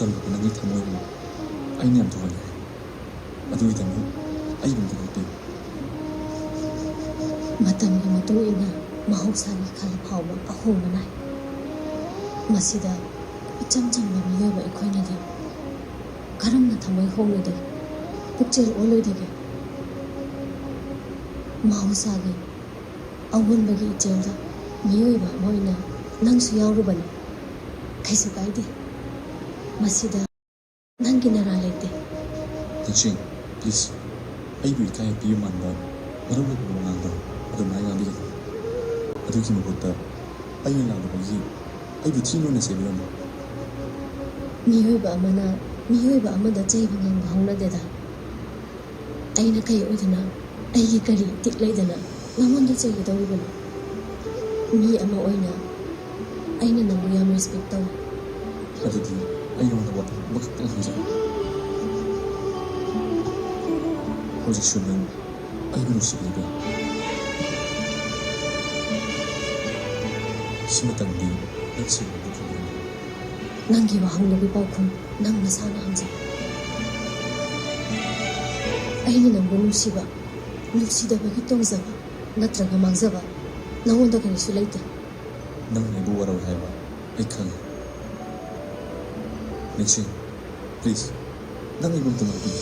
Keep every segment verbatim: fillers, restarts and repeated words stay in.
ꯇꯧꯔꯤꯕ ꯅꯪꯒꯤ ꯊꯃꯣꯏꯕꯨ ꯑꯩꯅ ꯌꯥꯝ ꯊꯨꯒꯥꯏꯈ꯭ꯔꯦ꯫ ꯑꯗꯨꯒꯤꯗꯃꯛ ꯑꯩꯕꯨ ꯑꯝꯇ ꯉꯥꯛꯄꯤꯌꯨ꯫ ꯃꯇꯝꯒꯤ ꯃꯇꯨꯡ ꯏꯟꯅ ꯃꯍꯧꯁꯥꯒꯤ ꯈꯜ ꯐꯥꯎꯕ ꯑꯍꯣꯡꯕ ꯅꯥꯏ꯫ ꯃꯁꯤꯗ ꯏꯆꯝ ꯆꯝꯕ ꯃꯤꯑꯣꯏꯕ ꯑꯩꯈꯣꯏꯅꯗꯤ ꯀꯔꯝꯅ ꯊꯃꯣꯏ ꯍꯣꯡꯂꯣꯏꯗꯒꯦ, ꯄꯨꯛꯆꯦꯜ ꯑꯣꯜꯂꯣꯏꯗꯒꯦ? ꯃꯍꯧꯁꯥꯒꯤ ꯑꯑꯣꯟꯕꯒꯤ ꯏꯆꯦꯜꯗ ꯃꯤꯑꯣꯏꯕ ꯑꯃ ꯑꯣꯏꯅ ꯅꯪꯁꯨ ꯌꯥꯎꯔꯨꯕꯅꯤ꯫ ꯀꯩꯁꯨ ꯀꯥꯏꯗꯦ꯫ ꯃꯁꯤꯗ ꯅꯪꯒꯤ ꯅꯔꯥ ꯂꯩꯇꯦ꯫ ꯂꯟꯆꯦꯟ, please, ꯑꯩꯕꯨ ꯏꯀꯥꯏ ꯄꯤꯕ ꯃꯥꯟꯕ ꯃꯔꯝ ꯂꯩꯇꯕ ꯋꯥꯉꯥꯡꯗꯣ ꯑꯗꯨꯃꯥꯏꯅ ꯉꯥꯡꯕꯤꯒꯅꯨ꯫ ꯑꯗꯨꯒꯤ ꯃꯍꯨꯠꯇ ꯑꯩꯅ ꯂꯥꯜꯂꯨꯕꯒꯤ ꯑꯩꯕꯨ ꯊꯤꯅ ꯑꯣꯏꯅ ꯆꯩꯕꯤꯔꯝꯃꯨ꯫ ꯃꯤꯑꯣꯏꯕ ꯑꯃꯅ ꯃꯤꯑꯣꯏꯕ ꯑꯃꯗ ꯆꯩꯕ ꯉꯥꯡꯕ ꯍꯧꯅꯗꯦꯗ꯫ ꯑꯩꯅ ꯀꯩ ꯑꯣꯏꯗꯅ, ꯑꯩꯒꯤ ꯀꯔꯤ ꯏꯇꯤꯛ ꯂꯩꯗꯅ ꯅꯉꯣꯟꯗ ꯆꯩꯒꯗꯧꯔꯤꯕꯅꯣ? ꯃꯤ ꯑꯃ ꯑꯣꯏꯅ ꯑꯩꯅ ꯅꯪꯕꯨ ꯌꯥꯝ respect ꯇꯧꯏ꯫ ꯑꯗꯨꯗꯤ ꯑꯩ ꯅꯉꯣꯟꯗ ꯋꯥꯐꯝ ꯑꯃꯈꯛꯇꯪ ꯍꯪꯖꯒꯦ꯫ ꯍꯧꯖꯤꯛꯁꯨ ꯅꯪ ꯑꯩꯕꯨ ꯅꯨꯡꯁꯤꯕꯤꯕ꯭ꯔꯥ? ꯁꯤꯃꯇꯪꯗꯤ ꯅꯪ ꯁꯦꯡꯅ ꯈꯨꯝꯕꯤꯔꯝꯃꯨ꯫ ꯅꯪꯒꯤ ꯋꯥꯍꯪꯗꯨꯒꯤ ꯄꯥꯎꯈꯨꯝ ꯅꯪ ꯅꯁꯥꯅ ꯍꯪꯖꯧ꯫ ꯑꯩꯅ ꯅꯪꯕꯨ ꯅꯨꯡꯁꯤꯕ, ꯅꯨꯡꯁꯤꯗꯕꯒꯤ ꯇꯣꯡꯖꯕ ꯅꯠꯇ꯭ꯔꯒ ꯃꯥꯡꯖꯕ ꯅꯉꯣꯟꯗ ꯀꯔꯤꯁꯨ ꯂꯩꯇꯦ꯫ ꯅꯪꯅ ꯑꯩꯕꯨ ꯋꯥꯔꯧꯏ ꯍꯥꯏꯕ ꯑꯩ ꯈꯪꯏ꯫ ꯂꯟꯆꯦꯟ, please, ꯅꯪ ꯑꯩꯕꯨ ꯑꯝꯇ ꯉꯥꯛꯄꯤꯌꯨ꯫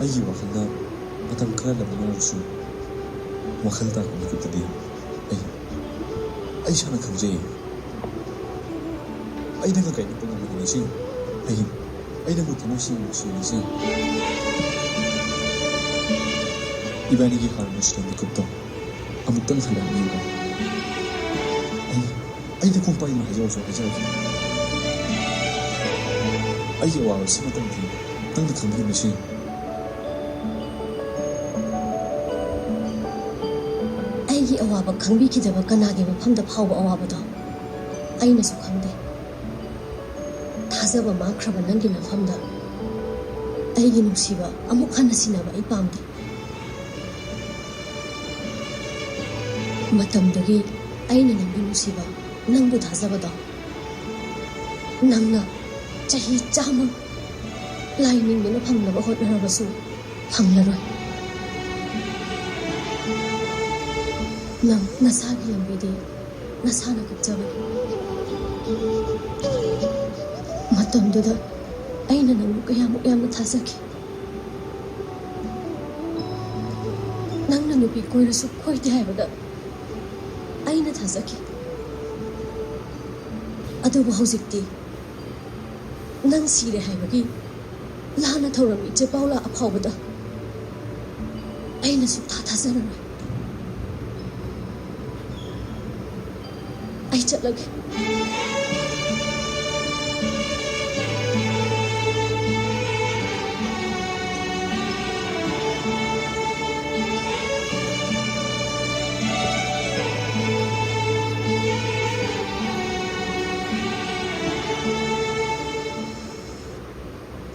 ꯑꯩꯒꯤ ꯋꯥꯈꯜꯗ ꯃꯇꯝ ꯈꯔ ꯂꯥꯞꯅꯔꯕꯁꯨ ꯋꯥꯈꯜ ꯇꯥꯔꯛꯄ ꯃꯤꯀꯨꯞꯇꯗꯤ ꯑꯩ, ꯑꯩ ꯏꯁꯥꯅ ꯈꯪꯖꯩ꯫ ꯑꯩꯅꯒ ꯀꯩꯅꯣ ꯄꯨꯝꯅꯃꯛ ꯅꯤꯡꯁꯤꯡ꯫ ꯑꯩ, ꯑꯩ ꯅꯪꯕꯨ ꯊꯃꯣꯏ ꯁꯦꯡꯅ ꯅꯨꯡꯁꯤꯔꯤꯁꯦ꯫ ꯏꯕꯥꯅꯤꯒꯤ ꯍꯥꯟꯅ ꯅꯨꯡꯁꯤꯅꯕ ꯃꯤꯀꯨꯞꯇꯣ ꯑꯃꯨꯛꯇꯪ ꯍꯜꯂꯛꯅꯤꯡꯕ꯫ ꯑꯩ, ꯑꯩ ꯅꯈꯣꯡ ꯄꯥꯏꯗꯨꯅ ꯍꯥꯏꯖꯔꯁꯨ ꯍꯥꯏꯖꯔꯒꯦ꯫ ꯑꯩꯒꯤ ꯑꯋꯥꯕ ꯁꯤꯃꯇꯪꯗꯤ ꯅꯪꯅ ꯈꯪꯕꯤꯕꯁꯤ꯫ ꯑꯩꯒꯤ ꯑꯋꯥꯕ ꯈꯪꯕꯤꯈꯤꯗꯕ ꯀꯅꯥꯒꯤ ꯃꯐꯝꯗ ꯐꯥꯎꯕ ꯑꯋꯥꯕꯗꯣ ꯑꯩꯅꯁꯨ ꯈꯪꯗꯦ꯫ ꯊꯥꯖꯕ ꯃꯥꯡꯈ꯭ꯔꯕ ꯅꯪꯒꯤ ꯃꯐꯝꯗ ꯑꯩꯒꯤ ꯅꯨꯡꯁꯤꯕ ꯑꯃꯨꯛ ꯍꯟꯅ ꯁꯤꯟꯅꯕ ꯑꯩ ꯄꯥꯝꯗꯦ꯫ ꯃꯇꯝꯗꯨꯒꯤ ꯑꯩꯅ ꯅꯪꯕꯨ ꯅꯨꯡꯁꯤꯕ, ꯅꯪꯕꯨ ꯊꯥꯖꯕꯗꯣ ꯅꯪꯅ ꯆꯍꯤ ꯆꯥꯝꯃ ꯂꯥꯏ ꯅꯤꯡꯗꯨꯅ ꯐꯪꯅꯕ ꯍꯣꯠꯅꯔꯕꯁꯨ ꯐꯪꯂꯔꯣꯏ꯫ ꯅꯪ ꯅꯁꯥꯒꯤ ꯂꯝꯕꯤꯗꯤ ꯅꯁꯥꯅ ꯀꯛꯆꯕꯅꯤ꯫ ꯃꯇꯝꯗꯨꯗ ꯑꯩꯅ ꯅꯪꯕꯨ ꯀꯌꯥꯃꯨꯛ ꯌꯥꯝꯅ ꯊꯥꯖꯈꯤ꯫ ꯅꯪꯅ ꯅꯨꯄꯤ ꯀꯣꯏꯔꯁꯨ ꯀꯣꯏꯗꯦ ꯍꯥꯏꯕꯗ ꯑꯩꯅ ꯊꯥꯖꯈꯤ꯫ ꯑꯗꯨꯕꯨ ꯍꯧꯖꯤꯛꯇꯤ ꯅꯪ ꯁꯤꯔꯦ ꯍꯥꯏꯕꯒꯤ ꯂꯥꯟꯅ ꯊꯧꯔꯝ ꯏꯆꯦ ꯄꯥꯎꯂꯥ ꯑꯐꯥꯎꯕꯗ ꯑꯩꯅ ꯁꯨꯛꯊꯥ ꯊꯥꯖꯔꯔꯣꯏ꯫ ꯑꯩ ꯆꯠꯂꯒꯦ꯫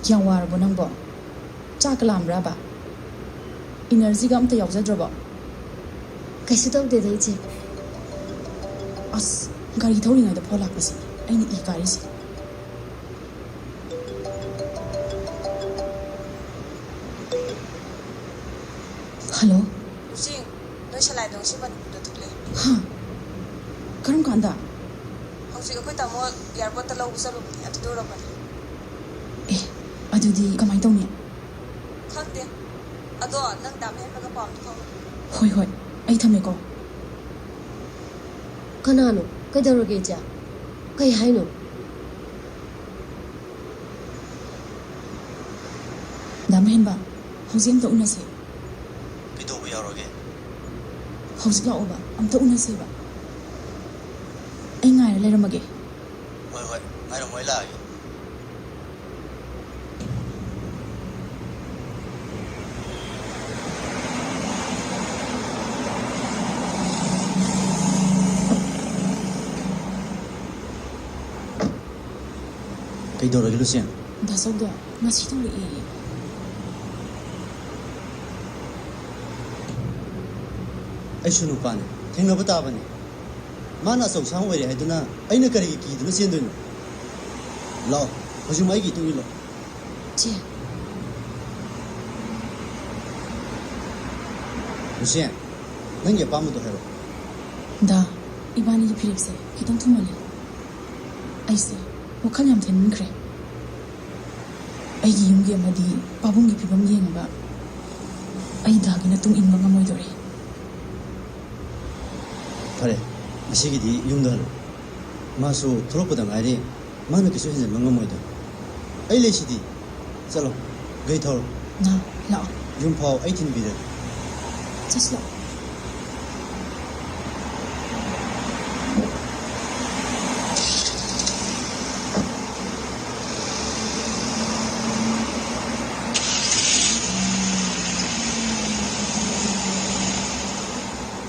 ꯌꯥꯝ ꯋꯥꯔꯕꯣ ꯅꯪꯕꯣ? ꯆꯥꯛꯀ ꯂꯥꯝꯕ꯭ꯔꯥꯕ? ꯏꯅꯔꯖꯤꯒ ꯑꯝꯇ ꯌꯥꯎꯖꯗ꯭ꯔꯕꯣ? ꯀꯩꯁꯨ ꯇꯧꯗꯦꯗ, ꯏꯆꯦ꯫ ꯑꯁ, ꯒꯥꯔꯤ ꯊꯧꯔꯤꯉꯩꯗ ꯐꯣꯟ ꯂꯥꯛꯄꯁꯤꯅꯤ ꯑꯩꯅ ꯏ ꯀꯥꯔꯤꯁꯦ꯫ ꯍꯜꯂꯣ꯫ ꯂꯨꯆꯤꯡ, ꯅꯣꯏ ꯁꯂꯥꯏꯗꯣ ꯉꯁꯤ ꯃꯅꯤꯄꯨꯔꯗ ꯊꯣꯛꯂꯛꯑꯦ꯫ ꯍꯥ? ꯀꯔꯝ ꯀꯥꯟꯗ? ꯍꯧꯖꯤꯛ ꯑꯩꯈꯣꯏ ꯇꯥꯃꯣ ꯑꯦꯌꯥꯔꯄꯣꯔꯠꯇ ꯂꯧꯕ ꯆꯠꯂꯨꯕꯅꯦ, ꯑꯗꯨꯗ ꯎꯔꯝꯕꯅꯦ꯫ ꯑꯦ, ꯑꯗꯨꯗꯤ ꯀꯃꯥꯏꯅ ꯇꯧꯅꯤ? ꯈꯪꯗꯦ꯫ ꯑꯗꯣ ꯅꯪ ꯗꯥ ꯃꯍꯦꯟꯕꯒ ꯄꯥꯎ ꯑꯝꯇ ꯐꯥꯎꯅꯕꯤꯌꯨ꯫ ꯍꯣꯏ, ꯍꯣꯏ꯫ ꯑꯩ ꯊꯝꯃꯦꯀꯣ꯫ ꯀꯅꯥꯅꯣ? ꯀꯩꯗꯧꯔꯒꯦ, ꯏꯆꯦ? ꯀꯩ ꯍꯥꯏꯅꯣ? ꯗꯥ ꯃꯍꯦꯟꯕ, ꯍꯧꯖꯤꯛ ꯑꯝꯇ ꯎꯅꯁꯦ꯫ ꯀꯩꯗꯧꯕ ꯌꯥꯎꯔꯒꯦ? ꯍꯧꯖꯤꯛ ꯂꯥꯛꯑꯣꯕ, ꯑꯝꯇ ꯎꯅꯁꯦꯕ꯫ ꯑꯩ ꯉꯥꯏꯔ ꯂꯩꯔꯝꯃꯒꯦ꯫ ꯍꯣꯏ, ꯍꯣꯏ, ꯉꯥꯏꯔꯝꯃꯣ, ꯑꯩ ꯂꯥꯛꯑꯒꯦ꯫ ꯀꯩꯗꯧꯔꯒꯦ, ꯂꯨꯆꯦꯟ? ꯗꯥ ꯆꯧꯗꯣ ꯉꯁꯤ ꯊꯣꯛꯂꯛꯑꯦꯌꯦ꯫ ꯑꯩꯁꯨ ꯅꯨꯄꯥꯅꯤ, ꯊꯦꯡꯅꯕ ꯇꯥꯕꯅꯤ꯫ ꯃꯥꯅ ꯑꯆꯧ ꯑꯁꯥꯡ ꯑꯣꯏꯔꯦ ꯍꯥꯏꯗꯨꯅ ꯑꯩꯅ ꯀꯔꯤꯒꯤ ꯀꯤꯗꯨꯅ ꯆꯦꯟꯗꯣꯏꯅꯣ? ꯂꯥꯛꯑꯣ, ꯍꯧꯖꯤꯛꯃꯛ ꯑꯩꯒꯤ ꯏꯇꯨꯡ ꯏꯜꯂꯣ꯫ ꯆꯦ꯫ ꯂꯨꯁꯦꯟ, ꯅꯪꯒꯤ ꯑꯄꯥꯝꯕꯗꯣ ꯍꯥꯏꯔꯛꯑꯣ꯫ ꯗꯥ, ꯏꯕꯥꯅꯤꯒꯤ ꯐꯤꯔꯦꯞꯁꯦ ꯈꯤꯇꯪ ꯊꯨꯃꯜꯂꯦ꯫ ꯑꯩꯁꯦ ꯋꯥꯈꯜ ꯌꯥꯝ ꯊꯤꯟꯈ꯭ꯔꯦ꯫ ꯑꯩꯒꯤ ꯌꯨꯝꯒꯤ ꯑꯃꯗꯤ ꯄꯥꯕꯨꯡꯒꯤ ꯐꯤꯕꯝ ꯌꯦꯡꯉꯒ ꯑꯩ ꯗꯥꯒꯤ ꯃꯇꯨꯡ ꯏꯟꯕ ꯉꯝꯃꯣꯏꯗꯣꯔꯦ꯫ ꯐꯔꯦ, ꯉꯁꯤꯒꯤꯗꯤ ꯌꯨꯝꯗ ꯍꯜꯂꯣ꯫ ꯃꯥꯁꯨ ꯊꯣꯛꯂꯛꯄꯗ ꯉꯥꯏꯔꯤ꯫ ꯃꯥꯅ ꯀꯩꯁꯨ ꯍꯦꯟꯖꯟꯕ ꯉꯝꯃꯣꯏꯗ꯫ ꯑꯩ ꯂꯩꯁꯤꯗꯤ꯫ ꯆꯠꯂꯣ꯫ ꯒꯥꯔꯤ ꯊꯧꯔꯣ꯫ ꯅꯥ, ꯂꯥꯛꯑꯣ꯫ ꯌꯨꯝ ꯐꯥꯎ ꯑꯩ ꯊꯤꯟꯕꯤꯔꯒꯦ꯫ ꯆꯠꯁꯤ ꯂꯥꯛꯑꯣ꯫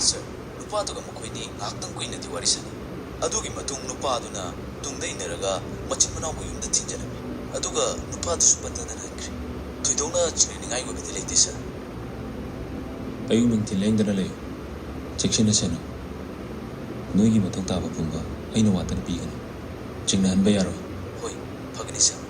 ꯁꯔ, ꯅꯨꯄꯥꯗꯨꯒ ꯃꯈꯣꯏꯅꯤ ꯉꯥꯏꯍꯥꯛꯇꯪ ꯀꯨꯏꯅꯗꯤ ꯋꯥꯔꯤ ꯁꯥꯟꯅꯩ꯫ ꯑꯗꯨꯒꯤ ꯃꯇꯨꯡ ꯅꯨꯄꯥꯗꯨꯅ ꯇꯨꯡꯗ ꯏꯟꯅꯔꯒ ꯃꯆꯤꯟ ꯃꯅꯥꯎꯕꯨ ꯌꯨꯝꯗ ꯊꯤꯟꯖꯔꯝꯃꯤ꯫ ꯑꯗꯨꯒ ꯅꯨꯄꯥꯗꯨꯁꯨ ꯄꯟꯊꯗꯅ ꯍꯟꯈ꯭ꯔꯦ꯫ ꯊꯣꯏꯗꯣꯛꯅ ꯆꯤꯡꯅꯅꯤꯡꯉꯥꯏ ꯑꯣꯏꯕꯗꯤ ꯂꯩꯇꯦ, ꯁꯔ꯫ ꯑꯌꯨꯛ ꯅꯨꯡꯊꯤꯜ ꯂꯦꯡꯗꯅ ꯂꯩꯌꯨ꯫ ꯆꯦꯛꯁꯤꯟꯅ ꯁꯦꯟꯅꯧ꯫ ꯅꯣꯏꯒꯤ ꯃꯊꯧ ꯇꯥꯕ ꯄꯨꯝꯕ ꯑꯩꯅ ꯋꯥꯠꯇꯅ ꯄꯤꯒꯅꯤ꯫ ꯆꯤꯡꯅꯍꯟꯕ ꯌꯥꯔꯣꯏ꯫ ꯍꯣꯏ, ꯐꯒꯅꯤ, ꯁꯔ꯫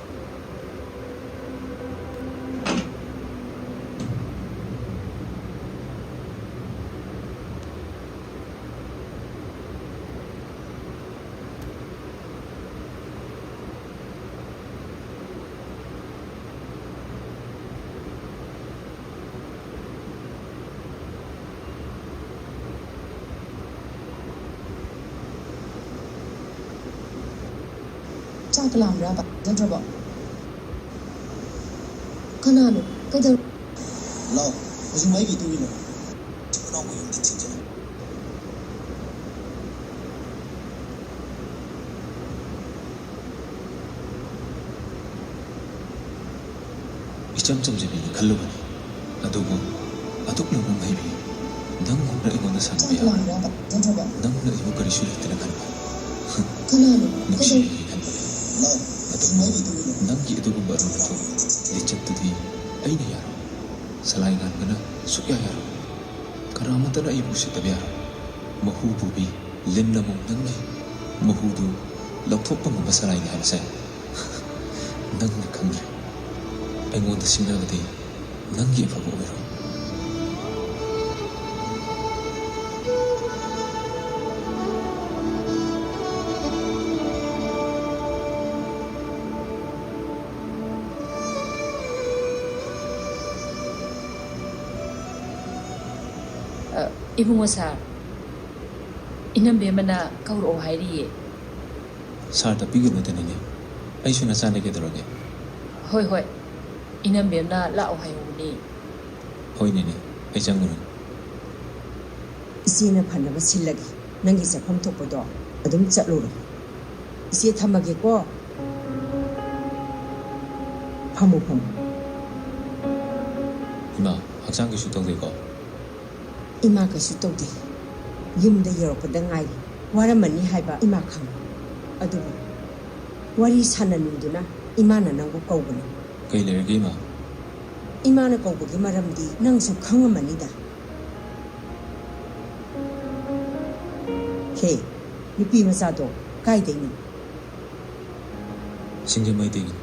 ꯆꯥꯛ ꯂꯥꯝꯕ꯭ꯔꯥꯕ? ꯅꯠꯇ꯭ꯔꯕꯣ? ꯀꯅꯥꯅꯣ? ꯀꯩꯗꯧ- ꯂꯥꯛꯑꯣ, ꯍꯧꯖꯤꯛ ꯃꯩꯒꯤ ꯏꯇꯨꯡ ꯏꯜꯂꯣ꯫ ꯃꯆꯤꯟ ꯃꯅꯥꯎꯕꯨ ꯌꯨꯝꯗ ꯊꯤꯟꯖꯤꯜꯂꯣ꯫ ꯏꯆꯝ ꯆꯝꯖꯕꯤꯅꯤ ꯈꯜꯂꯨꯕꯅꯤ, ꯑꯗꯨꯕꯨ ꯑꯗꯨꯛ ꯌꯧꯅ ꯍꯩꯕꯤ, ꯅꯪꯒꯨꯝꯅ ꯑꯩꯉꯣꯟꯗ ꯁꯥꯟꯅꯕ ꯌꯥꯕ, ꯅꯪꯅ ꯑꯩꯕꯨ ꯀꯔꯤꯁꯨ ꯂꯩꯇꯅ ꯈꯟꯕ, ꯅꯨꯡꯁꯤꯌꯦ ꯈꯟꯕ꯫ ꯑꯗꯨꯕꯨ ꯅꯪꯒꯤ ꯑꯗꯨꯒꯨꯝꯕ ꯑꯔꯨꯝꯕ ꯊꯣꯛ ꯂꯤꯆꯠꯇꯨꯗꯤ ꯑꯩꯅ ꯌꯥꯔꯣꯏ꯫ ꯁꯂꯥꯏ ꯉꯥꯟꯕꯅ ꯁꯨꯛꯌꯥ ꯌꯥꯔꯣꯏ꯫ ꯀꯅꯥꯃꯠꯇꯅ ꯑꯩꯕꯨ ꯎꯁꯤꯠꯇꯕ ꯌꯥꯔꯣꯏ꯫ ꯃꯍꯨ ꯄꯨꯕꯤ ꯂꯤꯟꯅ ꯃꯨꯡꯗꯪ ꯂꯩ꯫ ꯃꯍꯨꯗꯨ ꯂꯧꯊꯣꯛꯄ ꯉꯝꯕ ꯁꯂꯥꯏꯅꯤ ꯍꯥꯏꯕꯁꯦ ꯅꯪꯅ ꯈꯪꯗ꯭ꯔꯦ꯫ ꯑꯩꯉꯣꯟꯗ ꯁꯤꯡꯅꯕꯗꯤ ꯅꯪꯒꯤ ꯑꯐꯕ ꯑꯣꯏꯔꯣꯏ꯫ ꯑ, ꯏꯕꯨꯡꯉꯣ ꯁꯥꯔ, ꯏꯅꯝꯕꯦꯝꯃꯅ ꯀꯧꯔꯛꯑꯣ ꯍꯥꯏꯔꯤꯌꯦ꯫ ꯁꯥꯔ ꯇꯥꯛꯄꯤꯒꯅꯨꯗ, ꯅꯦꯅꯦ꯫ ꯑꯩꯁꯨ ꯅꯆꯥꯅꯦ, ꯀꯩꯗꯧꯔꯒꯦ? ꯍꯣꯏ, ꯍꯣꯏ꯫ ꯏꯅꯝꯕꯦꯝꯅ ꯂꯥꯛꯑꯣ ꯍꯥꯏꯍꯧꯕꯅꯦ꯫ ꯍꯣꯏ, ꯅꯦꯅꯦ꯫ ꯑꯩ ꯆꯪꯉꯨꯔꯒꯦ꯫ ꯏꯆꯦꯅ ꯐꯅꯕ ꯁꯤꯜꯂꯒꯦ꯫ ꯅꯪꯒꯤ ꯆꯠꯐꯝ ꯊꯣꯛꯄꯗꯣ ꯑꯗꯨꯝ ꯆꯠꯂꯨꯔꯣ꯫ ꯏꯆꯦ ꯊꯝꯃꯒꯦꯀꯣ꯫ ꯐꯝꯃꯨ, ꯐꯝꯃꯨ꯫ ꯏꯃꯥ, ꯍꯛꯆꯥꯡ ꯀꯩꯁꯨ ꯇꯧꯗꯦꯀꯣ? ꯏꯃꯥ ꯀꯩꯁꯨ ꯇꯧꯗꯦ꯫ ꯌꯨꯝꯗ ꯌꯧꯔꯛꯄꯗ ꯉꯥꯏꯔꯤ꯫ ꯋꯥꯔꯝꯃꯅꯤ ꯍꯥꯏꯕ ꯏꯃꯥ ꯈꯪꯉꯤ꯫ ꯑꯗꯨꯕꯨ ꯋꯥꯔꯤ ꯁꯥꯟꯅꯅꯤꯡꯗꯨꯅ ꯏꯃꯥꯅ ꯅꯪꯕꯨ ꯀꯧꯕꯅꯤ꯫ ꯀꯩ ꯂꯩꯔꯒꯦ, ꯏꯃꯥ? ꯏꯃꯥꯅ ꯀꯧꯕꯒꯤ ꯃꯔꯝꯗꯤ ꯅꯪꯁꯨ ꯈꯪꯉꯝꯃꯅꯤꯗ꯫ ꯍꯦ, ꯅꯨꯄꯤ ꯃꯆꯥꯗꯣ ꯀꯥꯏꯗꯩꯅꯣ? ꯁꯤꯡꯖꯃꯩꯗꯒꯤꯅꯤ꯫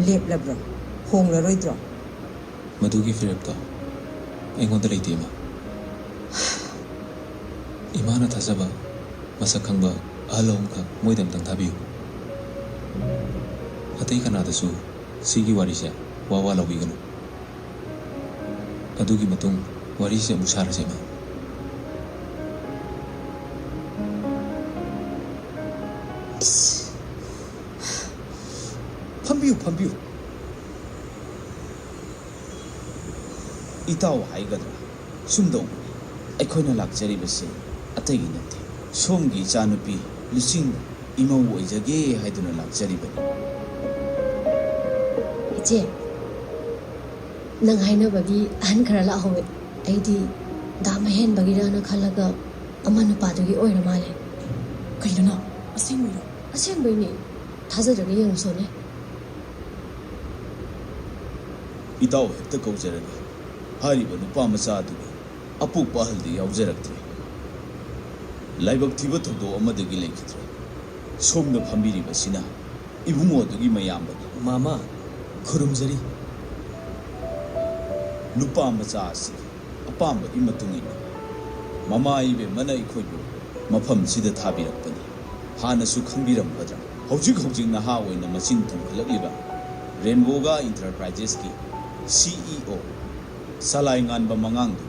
ꯂꯦꯞꯂꯕ꯭ꯔꯣ? ꯍꯣꯡꯂꯔꯣꯏꯗ꯭ꯔꯣ? ꯃꯗꯨꯒꯤ ꯐꯤꯔꯦꯞꯇꯣ ꯑꯩꯉꯣꯟꯗ ꯂꯩꯇꯦ, ꯏꯃꯥ꯫ ꯏꯃꯥꯅ ꯊꯥꯖꯕ ꯃꯁꯛ ꯈꯪꯕ ꯑꯍꯜ ꯑꯍꯨꯝꯈꯛ ꯃꯣꯏꯗ ꯑꯝꯇꯪ ꯊꯥꯕꯤꯌꯨ꯫ ꯑꯇꯩ ꯀꯅꯥꯗꯁꯨ ꯁꯤꯒꯤ ꯋꯥꯔꯤꯁꯦ ꯋꯥ ꯋꯥ ꯂꯧꯕꯤꯒꯅꯨ꯫ ꯑꯗꯨꯒꯤ ꯃꯇꯨꯡ ꯋꯥꯔꯤꯁꯦ ꯑꯃꯨꯛ ꯁꯥꯔꯁꯦ, ꯏꯃꯥ꯫ ꯏꯁ! ꯐꯝꯕꯤꯌꯨ, ꯐꯝꯕꯤꯌꯨ꯫ ꯏꯇꯥꯎ ꯍꯥꯏꯒꯗ꯭ꯔꯥ? ꯁꯨꯝ ꯇꯧꯕꯅꯤ꯫ ꯑꯩꯈꯣꯏꯅ ꯂꯥꯛꯆꯔꯤꯕꯁꯦ ꯑꯇꯩꯒꯤ ꯅꯠꯇꯦ꯫ ꯁꯣꯝꯒꯤ ꯏꯆꯥꯅꯨꯄꯤ ꯂꯨꯆꯤꯡ ꯏꯃꯧ ꯑꯣꯏꯖꯒꯦ ꯍꯥꯏꯗꯨꯅ ꯂꯥꯛꯆꯔꯤꯕꯅꯤ꯫ ꯏꯆꯦ, ꯅꯪ ꯍꯥꯏꯅꯕꯒꯤ ꯑꯍꯟ ꯈꯔ ꯂꯥꯛꯍꯧꯋꯦ꯫ ꯑꯩꯗꯤ ꯗꯥꯝ ꯑꯍꯦꯟꯕꯒꯤꯔꯅ ꯈꯜꯂꯒ ꯑꯃ ꯅꯨꯄꯥꯗꯨꯒꯤ ꯑꯣꯏꯔ ꯃꯥꯜꯂꯦ꯫ ꯀꯩꯅꯣ? ꯑꯁꯦꯡꯕꯩꯔꯣ? ꯑꯁꯦꯡꯕꯩꯅꯦ꯫ ꯊꯥꯖꯗ꯭ꯔꯒ ꯌꯦꯡꯉꯨꯁꯣꯅꯦ꯫ ꯏꯇꯥꯎ ꯍꯦꯛꯇ ꯀꯧꯖꯔꯒꯦ꯫ ꯍꯥꯏꯔꯤꯕ ꯅꯨꯄꯥ ꯃꯆꯥ ꯑꯗꯨꯒꯤ ꯑꯄꯣꯛꯄ ꯑꯍꯜꯗꯤ ꯌꯥꯎꯖꯔꯛꯇ꯭ꯔꯦ꯫ ꯂꯥꯏꯕꯛ ꯊꯤꯕ ꯊꯧꯗꯣꯛ ꯑꯃꯗꯒꯤ ꯂꯩꯈꯤꯗ꯭ꯔꯦ꯫ ꯁꯣꯝꯗ ꯐꯝꯕꯤꯔꯤꯕꯁꯤꯅ ꯏꯕꯨꯡꯉꯣꯗꯨꯒꯤ ꯃꯌꯥꯝꯕꯅꯤ꯫ ꯃꯥꯃ, ꯈꯨꯔꯨꯝꯖꯔꯤ꯫ ꯅꯨꯄꯥ ꯃꯆꯥ ꯑꯁꯤ ꯑꯄꯥꯝꯕꯒꯤ ꯃꯇꯨꯡ ꯏꯟꯅ ꯃꯃꯥ ꯏꯕꯦꯝꯃꯅ ꯑꯩꯈꯣꯏꯕꯨ ꯃꯐꯝꯁꯤꯗ ꯊꯥꯕꯤꯔꯛꯄꯅꯤ꯫ ꯍꯥꯟꯅꯁꯨ ꯈꯪꯕꯤꯔꯝꯒꯗ꯭ꯔꯥ? ꯍꯧꯖꯤꯛ ꯍꯧꯖꯤꯛ ꯅꯍꯥ ꯑꯣꯏꯅ ꯃꯆꯤꯟ ꯇꯨꯝꯈꯠꯂꯛꯂꯤꯕ ꯔꯦꯟꯕꯣꯒꯥ ꯏꯟꯇꯔꯄ꯭ꯔꯥꯏꯖꯦꯁꯀꯤ ꯁꯤ ꯏ ꯑꯣ ꯁꯂꯥꯏ ꯉꯥꯟꯕ ꯃꯉꯥꯡꯗꯨ꯫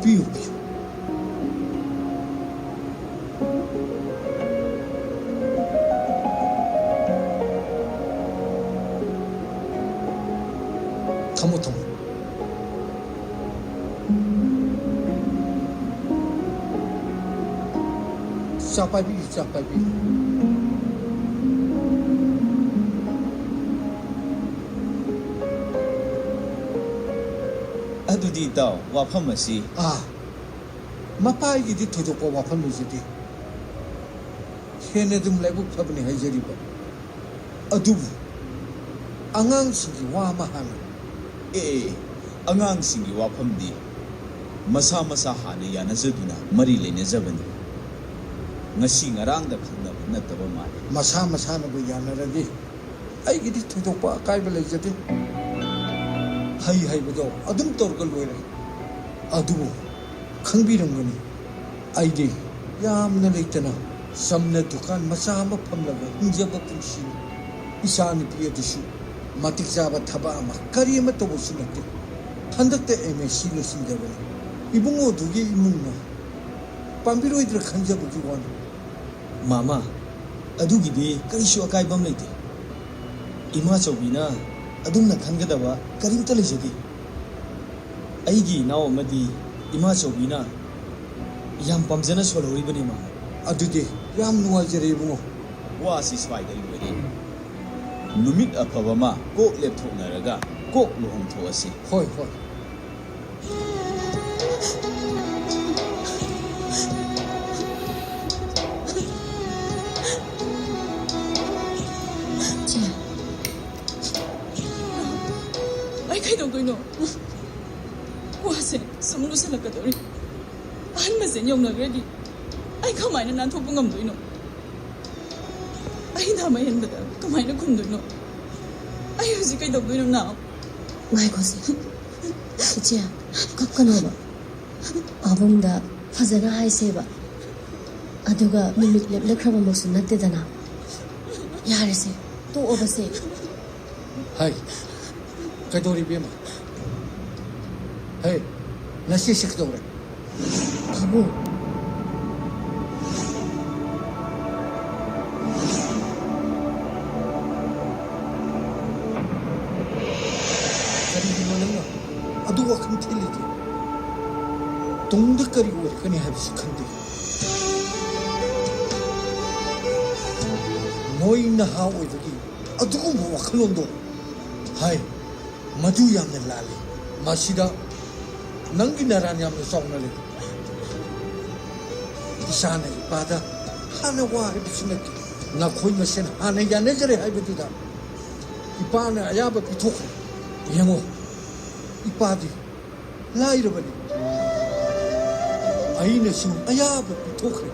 ꯄꯤꯌꯨ, ꯄꯤꯌꯨ꯫ ꯊꯝꯃꯣ, ꯊꯝꯃꯣ꯫ ꯆꯥꯛ ꯄꯥꯏꯕꯤꯌꯨ, ꯆꯥꯛ ꯄꯥꯏꯕꯤꯌꯨ꯫ ꯑꯗꯨꯗꯤ ꯏꯇꯥꯎ, ꯋꯥꯐꯝ ꯑꯁꯤ ꯑꯥ, ꯃꯄꯥ ꯑꯩꯒꯤꯗꯤ ꯊꯣꯏꯗꯣꯛꯄ ꯋꯥꯐꯝ ꯂꯩꯖꯗꯦ꯫ ꯍꯦꯟꯅ ꯑꯗꯨꯝ ꯂꯥꯏꯕꯛ ꯐꯕꯅꯤ ꯍꯥꯏꯖꯔꯤꯕ꯫ ꯑꯗꯨꯕꯨ ꯑꯉꯥꯡꯁꯤꯡꯒꯤ ꯋꯥ ꯑꯃ ꯍꯥꯟꯅ꯫ ꯑꯦ, ꯑꯦ, ꯑꯉꯥꯡꯁꯤꯡꯒꯤ ꯋꯥꯐꯝꯗꯤ ꯃꯁꯥ ꯃꯁꯥ ꯍꯥꯟꯅ ꯌꯥꯅꯖꯗꯨꯅ ꯃꯔꯤ ꯂꯩꯅꯖꯕꯅꯤ꯫ ꯉꯁꯤ ꯉꯔꯥꯡꯗ ꯈꯪꯅꯕ ꯅꯠꯇꯕ ꯃꯥꯜꯂꯤ꯫ ꯃꯁꯥ ꯃꯁꯥꯅꯕꯨ ꯌꯥꯅꯔꯗꯤ ꯑꯩꯒꯤꯗꯤ ꯊꯣꯏꯗꯣꯛꯄ ꯑꯀꯥꯏꯕ ꯂꯩꯖꯗꯦ꯫ ꯍꯩ ꯍꯩꯕꯗꯣ ꯑꯗꯨꯝ ꯇꯧꯔꯒ ꯂꯣꯏꯔꯦ꯫ ꯑꯗꯨꯕꯨ ꯈꯪꯕꯤꯔꯝꯒꯅꯤ, ꯑꯩꯗꯤ ꯌꯥꯝꯅ ꯂꯩꯇꯅ ꯆꯝꯅ ꯗꯨꯀꯥꯟ ꯃꯆꯥ ꯑꯃ ꯐꯝꯂꯒ ꯍꯤꯡꯖꯕ ꯄꯨꯟꯁꯤꯅꯤ꯫ ꯏꯆꯥꯅꯨꯄꯤ ꯑꯗꯨꯁꯨ ꯃꯇꯤꯛ ꯆꯥꯕ ꯊꯕꯛ ꯑꯃ ꯀꯔꯤ ꯑꯃ ꯇꯧꯕꯁꯨ ꯅꯠꯇꯦ꯫ ꯍꯟꯗꯛꯇ ꯑꯦꯝ ꯑꯦꯁ ꯁꯤ ꯂꯣꯏꯁꯤꯟꯖꯕꯅꯤ꯫ ꯏꯕꯨꯡꯉꯣꯗꯨꯒꯤ ꯏꯃꯨꯡꯅ ꯄꯥꯝꯕꯤꯔꯣꯏꯗ꯭ꯔꯥ ꯈꯟꯖꯕꯒꯤ ꯋꯥꯅꯤ꯫ ꯃꯥꯃ, ꯑꯗꯨꯒꯤꯗꯤ ꯀꯔꯤꯁꯨ ꯑꯀꯥꯏꯕ ꯑꯃ ꯂꯩꯇꯦ꯫ ꯏꯃꯥꯆꯧꯕꯤꯅ ꯑꯗꯨꯝꯅ ꯈꯟꯒꯗꯕ ꯀꯔꯤꯝꯇ ꯂꯩꯖꯗꯦ꯫ ꯑꯩꯒꯤ ꯏꯅꯥꯎ ꯑꯃꯗꯤ ꯏꯃꯥꯆꯧꯕꯤꯅ ꯌꯥꯝ ꯄꯥꯝꯖꯅ ꯁꯣꯜꯍꯧꯔꯤꯕꯅꯤ, ꯃꯥꯃ꯫ ꯑꯗꯨꯗꯤ ꯌꯥꯝ ꯅꯨꯡꯉꯥꯏꯖꯔꯦ, ꯏꯕꯨꯡꯉꯣ꯫ ꯋꯥꯁꯤ ꯁ꯭ꯋꯥꯏꯗ ꯂꯣꯏꯔꯦ꯫ ꯅꯨꯃꯤꯠ ꯑꯐꯕ ꯑꯃ ꯀꯣꯛ ꯂꯦꯞꯊꯣꯛꯅꯔꯒ ꯀꯣꯛ ꯂꯨꯍꯣꯡꯊꯣꯛꯑꯁꯤ꯫ ꯍꯣꯏ, ꯍꯣꯏ꯫ ꯆꯦ, ꯀꯩꯗꯧꯗꯣꯏꯅꯣ? ꯋꯥꯁꯦ ꯁꯨꯝ ꯂꯨꯁꯜꯂꯛꯀꯗꯧꯔꯤ꯫ ꯑꯍꯟ ꯃꯁꯦꯟ ꯌꯧꯅꯈ꯭ꯔꯗꯤ ꯑꯩ ꯀꯃꯥꯏꯅ ꯅꯥꯟꯊꯣꯛꯄ ꯉꯝꯗꯣꯏꯅꯣ? ꯑꯩ ꯅꯥꯃ ꯍꯦꯟꯕꯗ ꯀꯃꯥꯏꯅ ꯈꯨꯝꯗꯣꯏꯅꯣ? ꯑꯩ ꯍꯧꯖꯤꯛ ꯀꯩꯗꯧꯗꯣꯏꯅꯣ, ꯅꯥꯎ? ꯉꯥꯏꯈꯣꯁꯦ꯫ ꯏꯆꯦ, ꯀꯞꯀꯅꯣꯕ꯫ ꯄꯥꯕꯨꯡꯗ ꯐꯖꯅ ꯍꯥꯏꯁꯦꯕ꯫ ꯑꯗꯨꯒ ꯅꯨꯃꯤꯠ ꯂꯦꯞꯅꯈ꯭ꯔꯕꯃꯛꯁꯨ ꯅꯠꯇꯦꯗꯅ꯫ ꯌꯥꯔꯦꯁꯦ, ꯇꯣꯛꯑꯣꯕꯁꯦ꯫ ꯍꯥꯏ, ꯀꯩꯗꯧꯔꯤ, ꯏꯕꯦꯝꯃ? ꯍꯦ, ꯅꯆꯦꯁꯤ ꯀꯩꯗꯧꯔꯦ? ꯄꯥꯕꯨꯡ꯫ ꯀꯔꯤꯒꯤꯅꯣ ꯅꯪꯅ ꯑꯗꯨ ꯋꯥꯈꯜ ꯊꯤꯜꯂꯤꯗꯤ? ꯇꯨꯡꯗ ꯀꯔꯤ ꯑꯣꯏꯔꯛꯀꯅꯤ ꯍꯥꯏꯕꯁꯤ ꯈꯟꯗꯦ꯫ ꯅꯣꯏ ꯅꯍꯥ ꯑꯣꯏꯕꯒꯤ ꯑꯗꯨꯒꯨꯝꯕ ꯋꯥꯈꯜꯂꯣꯟꯗꯣ, ꯍꯥꯏ, ꯃꯗꯨ ꯌꯥꯝꯅ ꯂꯥꯜꯂꯤ꯫ ꯃꯁꯤꯗ ꯅꯪꯒꯤ ꯅꯔꯥꯟ ꯌꯥꯝꯅ ꯆꯥꯎꯅ ꯂꯩ꯫ ꯏꯆꯥꯅ ꯏꯄꯥꯗ ꯍꯥꯟꯅ ꯋꯥ ꯍꯥꯏꯕꯁꯨ ꯅꯠꯇꯦ꯫ ꯅꯈꯣꯏ ꯃꯁꯦꯟ ꯍꯥꯟꯅ ꯌꯥꯅꯖꯔꯦ ꯍꯥꯏꯕꯗꯨꯗ ꯏꯄꯥꯅ ꯑꯌꯥꯕ ꯄꯤꯊꯣꯛꯈ꯭ꯔꯦ꯫ ꯌꯦꯡꯉꯣ, ꯏꯄꯥꯗꯤ ꯂꯥꯏꯔꯕꯅꯤ꯫ ꯑꯩꯅꯁꯨ ꯑꯌꯥꯕ ꯄꯤꯊꯣꯛꯈ꯭ꯔꯦ꯫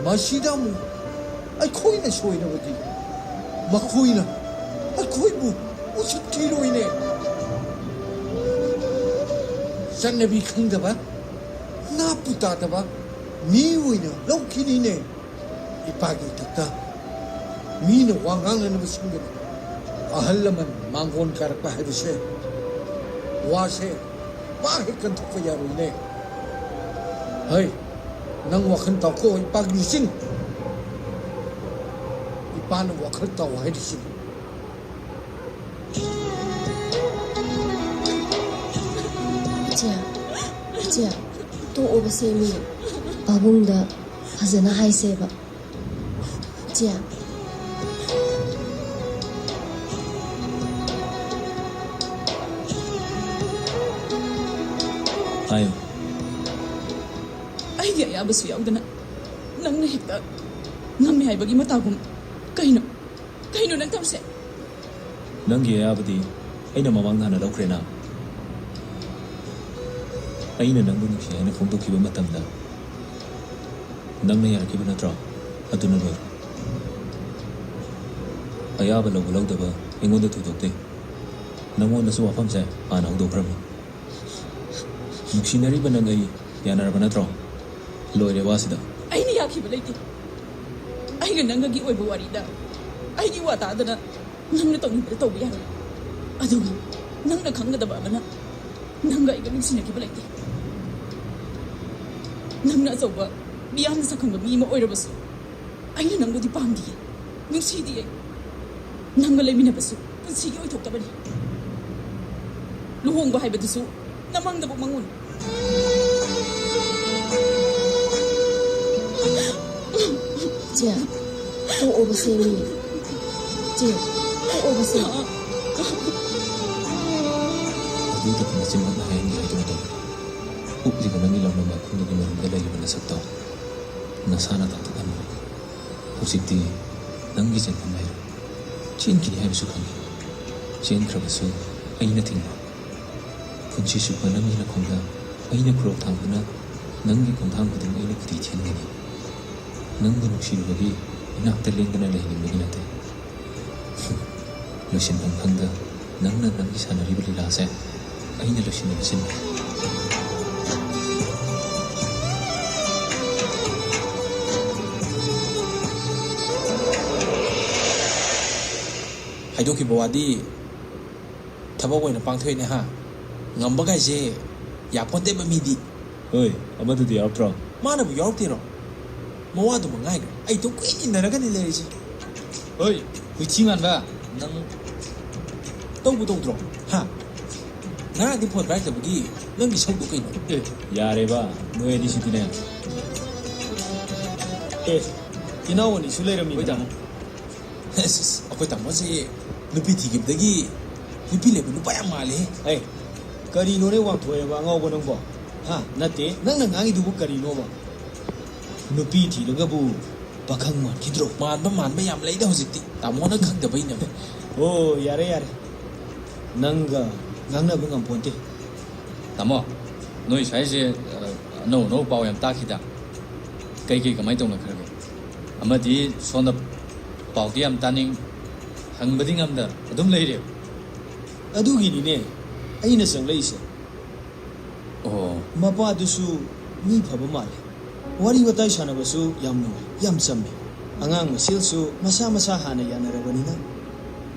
ꯃꯁꯤꯗ ꯑꯃꯨꯛ ꯑꯩꯈꯣꯏꯅ ꯁꯣꯏꯔꯕꯗꯤ ꯃꯈꯣꯏꯅ ꯑꯩꯈꯣꯏꯕꯨ ꯎꯁꯤꯠꯈꯤꯔꯣꯏꯅꯦ꯫ ꯆꯠꯅꯕꯤ ꯈꯪꯗꯕ, ꯅꯥꯠꯄꯨ ꯇꯥꯗꯕ ꯃꯤ ꯑꯣꯏꯅ ꯂꯧꯈꯤꯅꯤꯅꯦ꯫ ꯏꯄꯥꯒꯤ ꯏꯊꯛꯇ ꯃꯤꯅ ꯋꯥ ꯉꯥꯡꯅꯅꯕ ꯁꯤꯟꯒꯅꯤ꯫ ꯑꯍꯜ ꯂꯃꯟ ꯃꯥꯡꯒꯣꯟ ꯀꯥꯔꯛꯄ ꯍꯥꯏꯕꯁꯦ ꯋꯥꯁꯦ ꯄꯥꯛ ꯍꯦꯛ ꯀꯟꯊꯣꯛꯄ ꯌꯥꯔꯣꯏꯅꯦ꯫ ꯍꯩ, ꯅꯪ ꯋꯥꯈꯜ ꯇꯥꯎꯀꯣ, ꯏꯄꯥꯒꯤ ꯂꯨꯆꯤꯡ꯫ ꯏꯄꯥꯅ ꯋꯥꯈꯜ ꯇꯥꯎ ꯍꯥꯏꯔꯤꯁꯤꯅꯤ꯫ ꯏꯆꯦ, ꯏꯆꯦ, ꯇꯣꯛꯑꯣꯕꯁꯦ ꯃꯤ꯫ ꯄꯥꯕꯨꯡꯗ ꯐꯖꯅ ꯍꯥꯏꯁꯦꯕ꯫ ꯏꯆꯦ꯫ ꯍꯥꯏꯌꯨ꯫ ꯑꯩꯒꯤ ꯑꯌꯥꯕꯁꯨ ꯌꯥꯎꯗꯅ ꯅꯪꯅ ꯍꯦꯛꯇ ꯉꯝꯃꯦ ꯍꯥꯏꯕꯒꯤ ꯃꯇꯥꯒꯨꯝ꯫ ꯀꯩꯅꯣ? ꯀꯩꯅꯣ ꯅꯪ ꯇꯧꯔꯤꯁꯦ? ꯅꯪꯒꯤ ꯑꯌꯥꯕꯗꯤ ꯑꯩꯅ ꯃꯃꯥꯡꯗ ꯍꯥꯟꯅ ꯂꯧꯈ꯭ꯔꯦꯅ꯫ ꯑꯩꯅ ꯅꯪꯕꯨ ꯅꯨꯡꯁꯤ ꯍꯥꯏꯅ ꯐꯣꯡꯗꯣꯛꯈꯤꯕ ꯃꯇꯝꯗ ꯅꯪꯅ ꯌꯥꯔꯛꯈꯤꯕ ꯅꯠꯇ꯭ꯔꯣ? ꯑꯗꯨꯅ ꯂꯣꯏꯔꯦ꯫ ꯑꯌꯥꯕ ꯂꯧꯕ ꯂꯧꯗꯕ ꯑꯩꯉꯣꯟꯗ ꯊꯣꯏꯗꯣꯛꯇꯦ꯫ ꯅꯪꯉꯣꯟꯗꯁꯨ ꯋꯥꯐꯝꯁꯦ ꯍꯥꯟꯅ ꯍꯧꯗꯣꯛꯈ꯭ꯔꯕꯅꯤ꯫ ꯅꯨꯡꯁꯤꯅꯔꯤꯕ ꯅꯪ ꯑꯩ ꯌꯥꯅꯔꯕ ꯅꯠꯇ꯭ꯔꯣ? ꯂꯣꯏꯔꯦ ꯋꯥꯁꯤꯗ꯫ ꯑꯩꯅ ꯌꯥꯈꯤꯕ ꯂꯩꯇꯦ꯫ ꯑꯩꯒ ꯅꯪꯒꯒꯤ ꯑꯣꯏꯕ ꯋꯥꯔꯤꯗ ꯑꯩꯒꯤ ꯋꯥ ꯇꯥꯗꯅ ꯅꯪꯅ ꯇꯧꯅꯤꯡꯕꯗ ꯇꯧꯕ ꯌꯥꯔꯣꯏ꯫ ꯑꯗꯨꯒ ꯅꯪꯅ ꯈꯪꯒꯗꯕ ꯑꯃꯅ, ꯅꯪꯒ ꯑꯩꯒ ꯅꯨꯡꯁꯤꯅꯈꯤꯕ ꯂꯩꯇꯦ꯫ ꯅꯪꯅ ꯑꯆꯧꯕ ꯃꯤꯌꯥꯝꯅ ꯁꯛꯈꯪꯕ ꯃꯤ ꯑꯃ ꯑꯣꯏꯔꯕꯁꯨ, ꯑꯩꯅ ꯅꯪꯕꯨꯗꯤ ꯄꯥꯝꯗꯤꯌꯦ, ꯅꯨꯡꯁꯤꯗꯤꯌꯦ꯫ ꯅꯪꯒ ꯂꯩꯃꯤꯟꯅꯕꯁꯨ ꯄꯨꯟꯁꯤꯒꯤ ꯑꯣꯏꯊꯣꯛꯇꯕꯅꯤ꯫ ꯂꯨꯍꯣꯡꯕ ꯍꯥꯏꯕꯗꯨꯁꯨ ꯅꯃꯪꯗꯕꯨ ꯃꯪꯉꯨꯅꯨ꯫ ꯆꯦ, ꯇꯣꯛꯑꯣꯕ ꯁꯦ ꯃꯤ꯫ ꯆꯦ, ꯇꯣꯛꯑꯣꯕ ꯁꯦ꯫ ꯑꯗꯨꯗ ꯃꯆꯤꯟꯃꯛꯅ ꯍꯥꯏꯍꯟꯒꯦ ꯍꯥꯏꯗꯨꯅ ꯇꯧꯕꯅꯤ꯫ ꯎꯠꯂꯤꯕ ꯅꯪꯒꯤ ꯂꯝꯗꯝ ꯃꯈꯨꯟꯗꯒꯤ ꯃꯅꯨꯡꯗ ꯂꯩꯔꯤꯕ ꯅꯁꯛꯇꯣ ꯅꯁꯥꯅ ꯇꯥꯛꯊꯣꯛꯍꯟꯕꯅꯤ꯫ ꯍꯧꯖꯤꯛꯇꯤ ꯅꯪꯒꯤ ꯆꯦꯟꯐꯝ ꯂꯩꯔꯦ꯫ ꯆꯦꯟꯈꯤꯅꯤ ꯍꯥꯏꯕꯁꯨ ꯈꯪꯏ꯫ ꯆꯦꯟꯈ꯭ꯔꯕꯁꯨ ꯑꯩꯅ ꯊꯤꯡꯂꯣꯏ꯫ ꯄꯨꯟꯁꯤ ꯆꯨꯞꯄ ꯅꯪꯒꯤ ꯅꯈꯣꯡꯗ ꯑꯩꯅ ꯈꯨꯔꯧ ꯊꯥꯡꯗꯨꯅ, ꯅꯪꯒꯤ ꯈꯣꯡꯊꯥꯡ ꯈꯨꯗꯤꯡ ꯑꯩꯅ ꯈꯨꯗꯤ ꯊꯤꯟꯒꯅꯤ꯫ ꯅꯪꯕꯨ ꯅꯨꯡꯁꯤꯔꯨꯕꯒꯤ ꯏꯅꯥꯛꯇ ꯂꯦꯡꯗꯅ ꯂꯩꯍꯟꯅꯤꯡꯕꯒꯤ ꯅꯠꯇꯦ꯫ ꯂꯣꯏꯁꯤꯟꯐꯝ ꯈꯪꯗ ꯅꯪꯅ ꯅꯪꯒꯤ ꯁꯥꯟꯅꯔꯤꯕ ꯂꯤꯂꯥꯁꯦ ꯑꯩꯅ ꯂꯣꯏꯁꯤꯟꯅꯕ ꯁꯤꯟꯒꯦ꯫ ꯍꯥꯏꯗꯣꯛꯈꯤꯕ ꯋꯥꯗꯤ ꯊꯕꯛ ꯑꯣꯏꯅ ꯄꯥꯡꯊꯣꯛꯏꯅꯦ ꯍꯥ? ꯉꯝꯕ ꯀꯥꯏꯁꯦ ꯌꯥꯄꯣꯟꯇꯦꯕ ꯃꯤꯗꯤ꯫ ꯍꯣꯏ, ꯑꯃꯗꯨꯗꯤ ꯌꯥꯎꯔꯛꯇ꯭ꯔꯣ? ꯃꯥꯅꯕꯨ ꯌꯥꯎꯔꯛꯇꯦꯔꯣ? ꯃꯋꯥꯗꯨ ꯃꯉꯥꯏꯈ꯭ꯔꯦ꯫ ꯑꯩ ꯑꯗꯨꯝ ꯀꯨꯏꯅ ꯏꯟꯅꯔꯒꯅꯤ ꯂꯩꯔꯤꯁꯦ꯫ ꯍꯣꯏ, ꯍꯨꯏꯊꯤ ꯃꯥꯟꯕ ꯅꯪ꯫ ꯇꯧꯕꯨ ꯇꯧꯗ꯭ꯔꯣ? ꯍꯥ? ꯉꯔꯥꯡꯗꯤ ꯐꯣꯟ ꯄꯥꯏꯔꯛꯇꯕꯒꯤ ꯅꯪꯒꯤ ꯁꯧꯗꯣ ꯀꯩꯅꯣ? ꯑꯦ, ꯌꯥꯔꯦꯕ, ꯅꯣꯏ ꯑꯅꯤꯁꯤꯗꯤꯅꯦ꯫ ꯑꯦ, ꯏꯅꯥꯎ ꯑꯅꯤꯁꯨ ꯂꯩꯔꯝꯃꯤꯗꯅ꯫ ꯍꯣꯏ, ꯇꯥꯃꯣ꯫ ꯑꯁ, ꯑꯁ, ꯑꯩꯈꯣꯏ ꯇꯥꯃꯣꯁꯦ ꯅꯨꯄꯤ ꯊꯤꯈꯤꯕꯗꯒꯤ ꯅꯨꯄꯤ ꯂꯩꯕ ꯅꯨꯄꯥ ꯌꯥꯝ ꯃꯥꯜꯂꯦꯍꯦ꯫ ꯑꯦ, ꯀꯔꯤꯅꯣꯅꯦ ꯋꯥꯡꯊꯣꯛꯑꯦꯕ ꯑꯉꯥꯎꯕ ꯅꯪꯕꯣ? ꯍꯥ? ꯅꯠꯇꯦ, ꯅꯪꯅ ꯉꯥꯡꯉꯤꯗꯨꯕꯨ ꯀꯔꯤꯅꯣꯕ? ꯅꯨꯄꯤ ꯊꯤꯔꯒꯕꯨ ꯄꯥꯈꯪ ꯃꯥꯟꯈꯤꯗ꯭ꯔꯣ? ꯃꯥꯟꯕ ꯃꯥꯟꯕ ꯌꯥꯝ ꯂꯩꯗ ꯍꯧꯖꯤꯛꯇꯤ꯫ ꯇꯥꯃꯣꯅ ꯈꯪꯗꯕꯩꯅꯦꯕ꯫ ꯑꯣ, ꯌꯥꯔꯦ, ꯌꯥꯔꯦ꯫ ꯅꯪꯒ ꯉꯥꯡꯅꯕ ꯉꯝꯄꯣꯟꯇꯦ꯫ ꯇꯥꯃꯣ, ꯅꯣꯏ ꯁ꯭ꯋꯥꯏꯁꯦ ꯑ, ꯑꯅꯧ ꯑꯅꯧꯕ ꯄꯥꯎ ꯌꯥꯝ ꯇꯥꯈꯤꯗ꯫ ꯀꯩꯀꯩ ꯀꯃꯥꯏꯅ ꯇꯧꯅꯈ꯭ꯔꯒꯦ? ꯑꯃꯗꯤ ꯁꯣꯝꯗ ꯄꯥꯎꯗꯤ ꯌꯥꯝ ꯇꯥꯅꯤꯡ, ꯍꯪꯕꯗꯤ ꯉꯝꯗ ꯑꯗꯨꯝ ꯂꯩꯔꯦꯕ꯫ ꯑꯗꯨꯒꯤꯅꯤꯅꯦ ꯑꯩꯅ ꯆꯪꯂꯛꯏꯁꯦ꯫ ꯑꯣ꯫ ꯃꯄꯥꯗꯨꯁꯨ ꯃꯤ ꯐꯕ ꯃꯥꯜꯂꯦ꯫ ꯋꯥꯔꯤ ꯋꯥꯇꯥꯏ ꯁꯥꯟꯅꯕꯁꯨ ꯌꯥꯝ ꯅꯨꯡꯉꯥꯏ, ꯌꯥꯝ ꯆꯝꯃꯤ꯫ ꯑꯉꯥꯡ ꯃꯁꯦꯜꯁꯨ ꯃꯁꯥ ꯃꯁꯥ ꯍꯥꯟꯅ ꯌꯥꯅꯔꯕꯅꯤꯅ꯫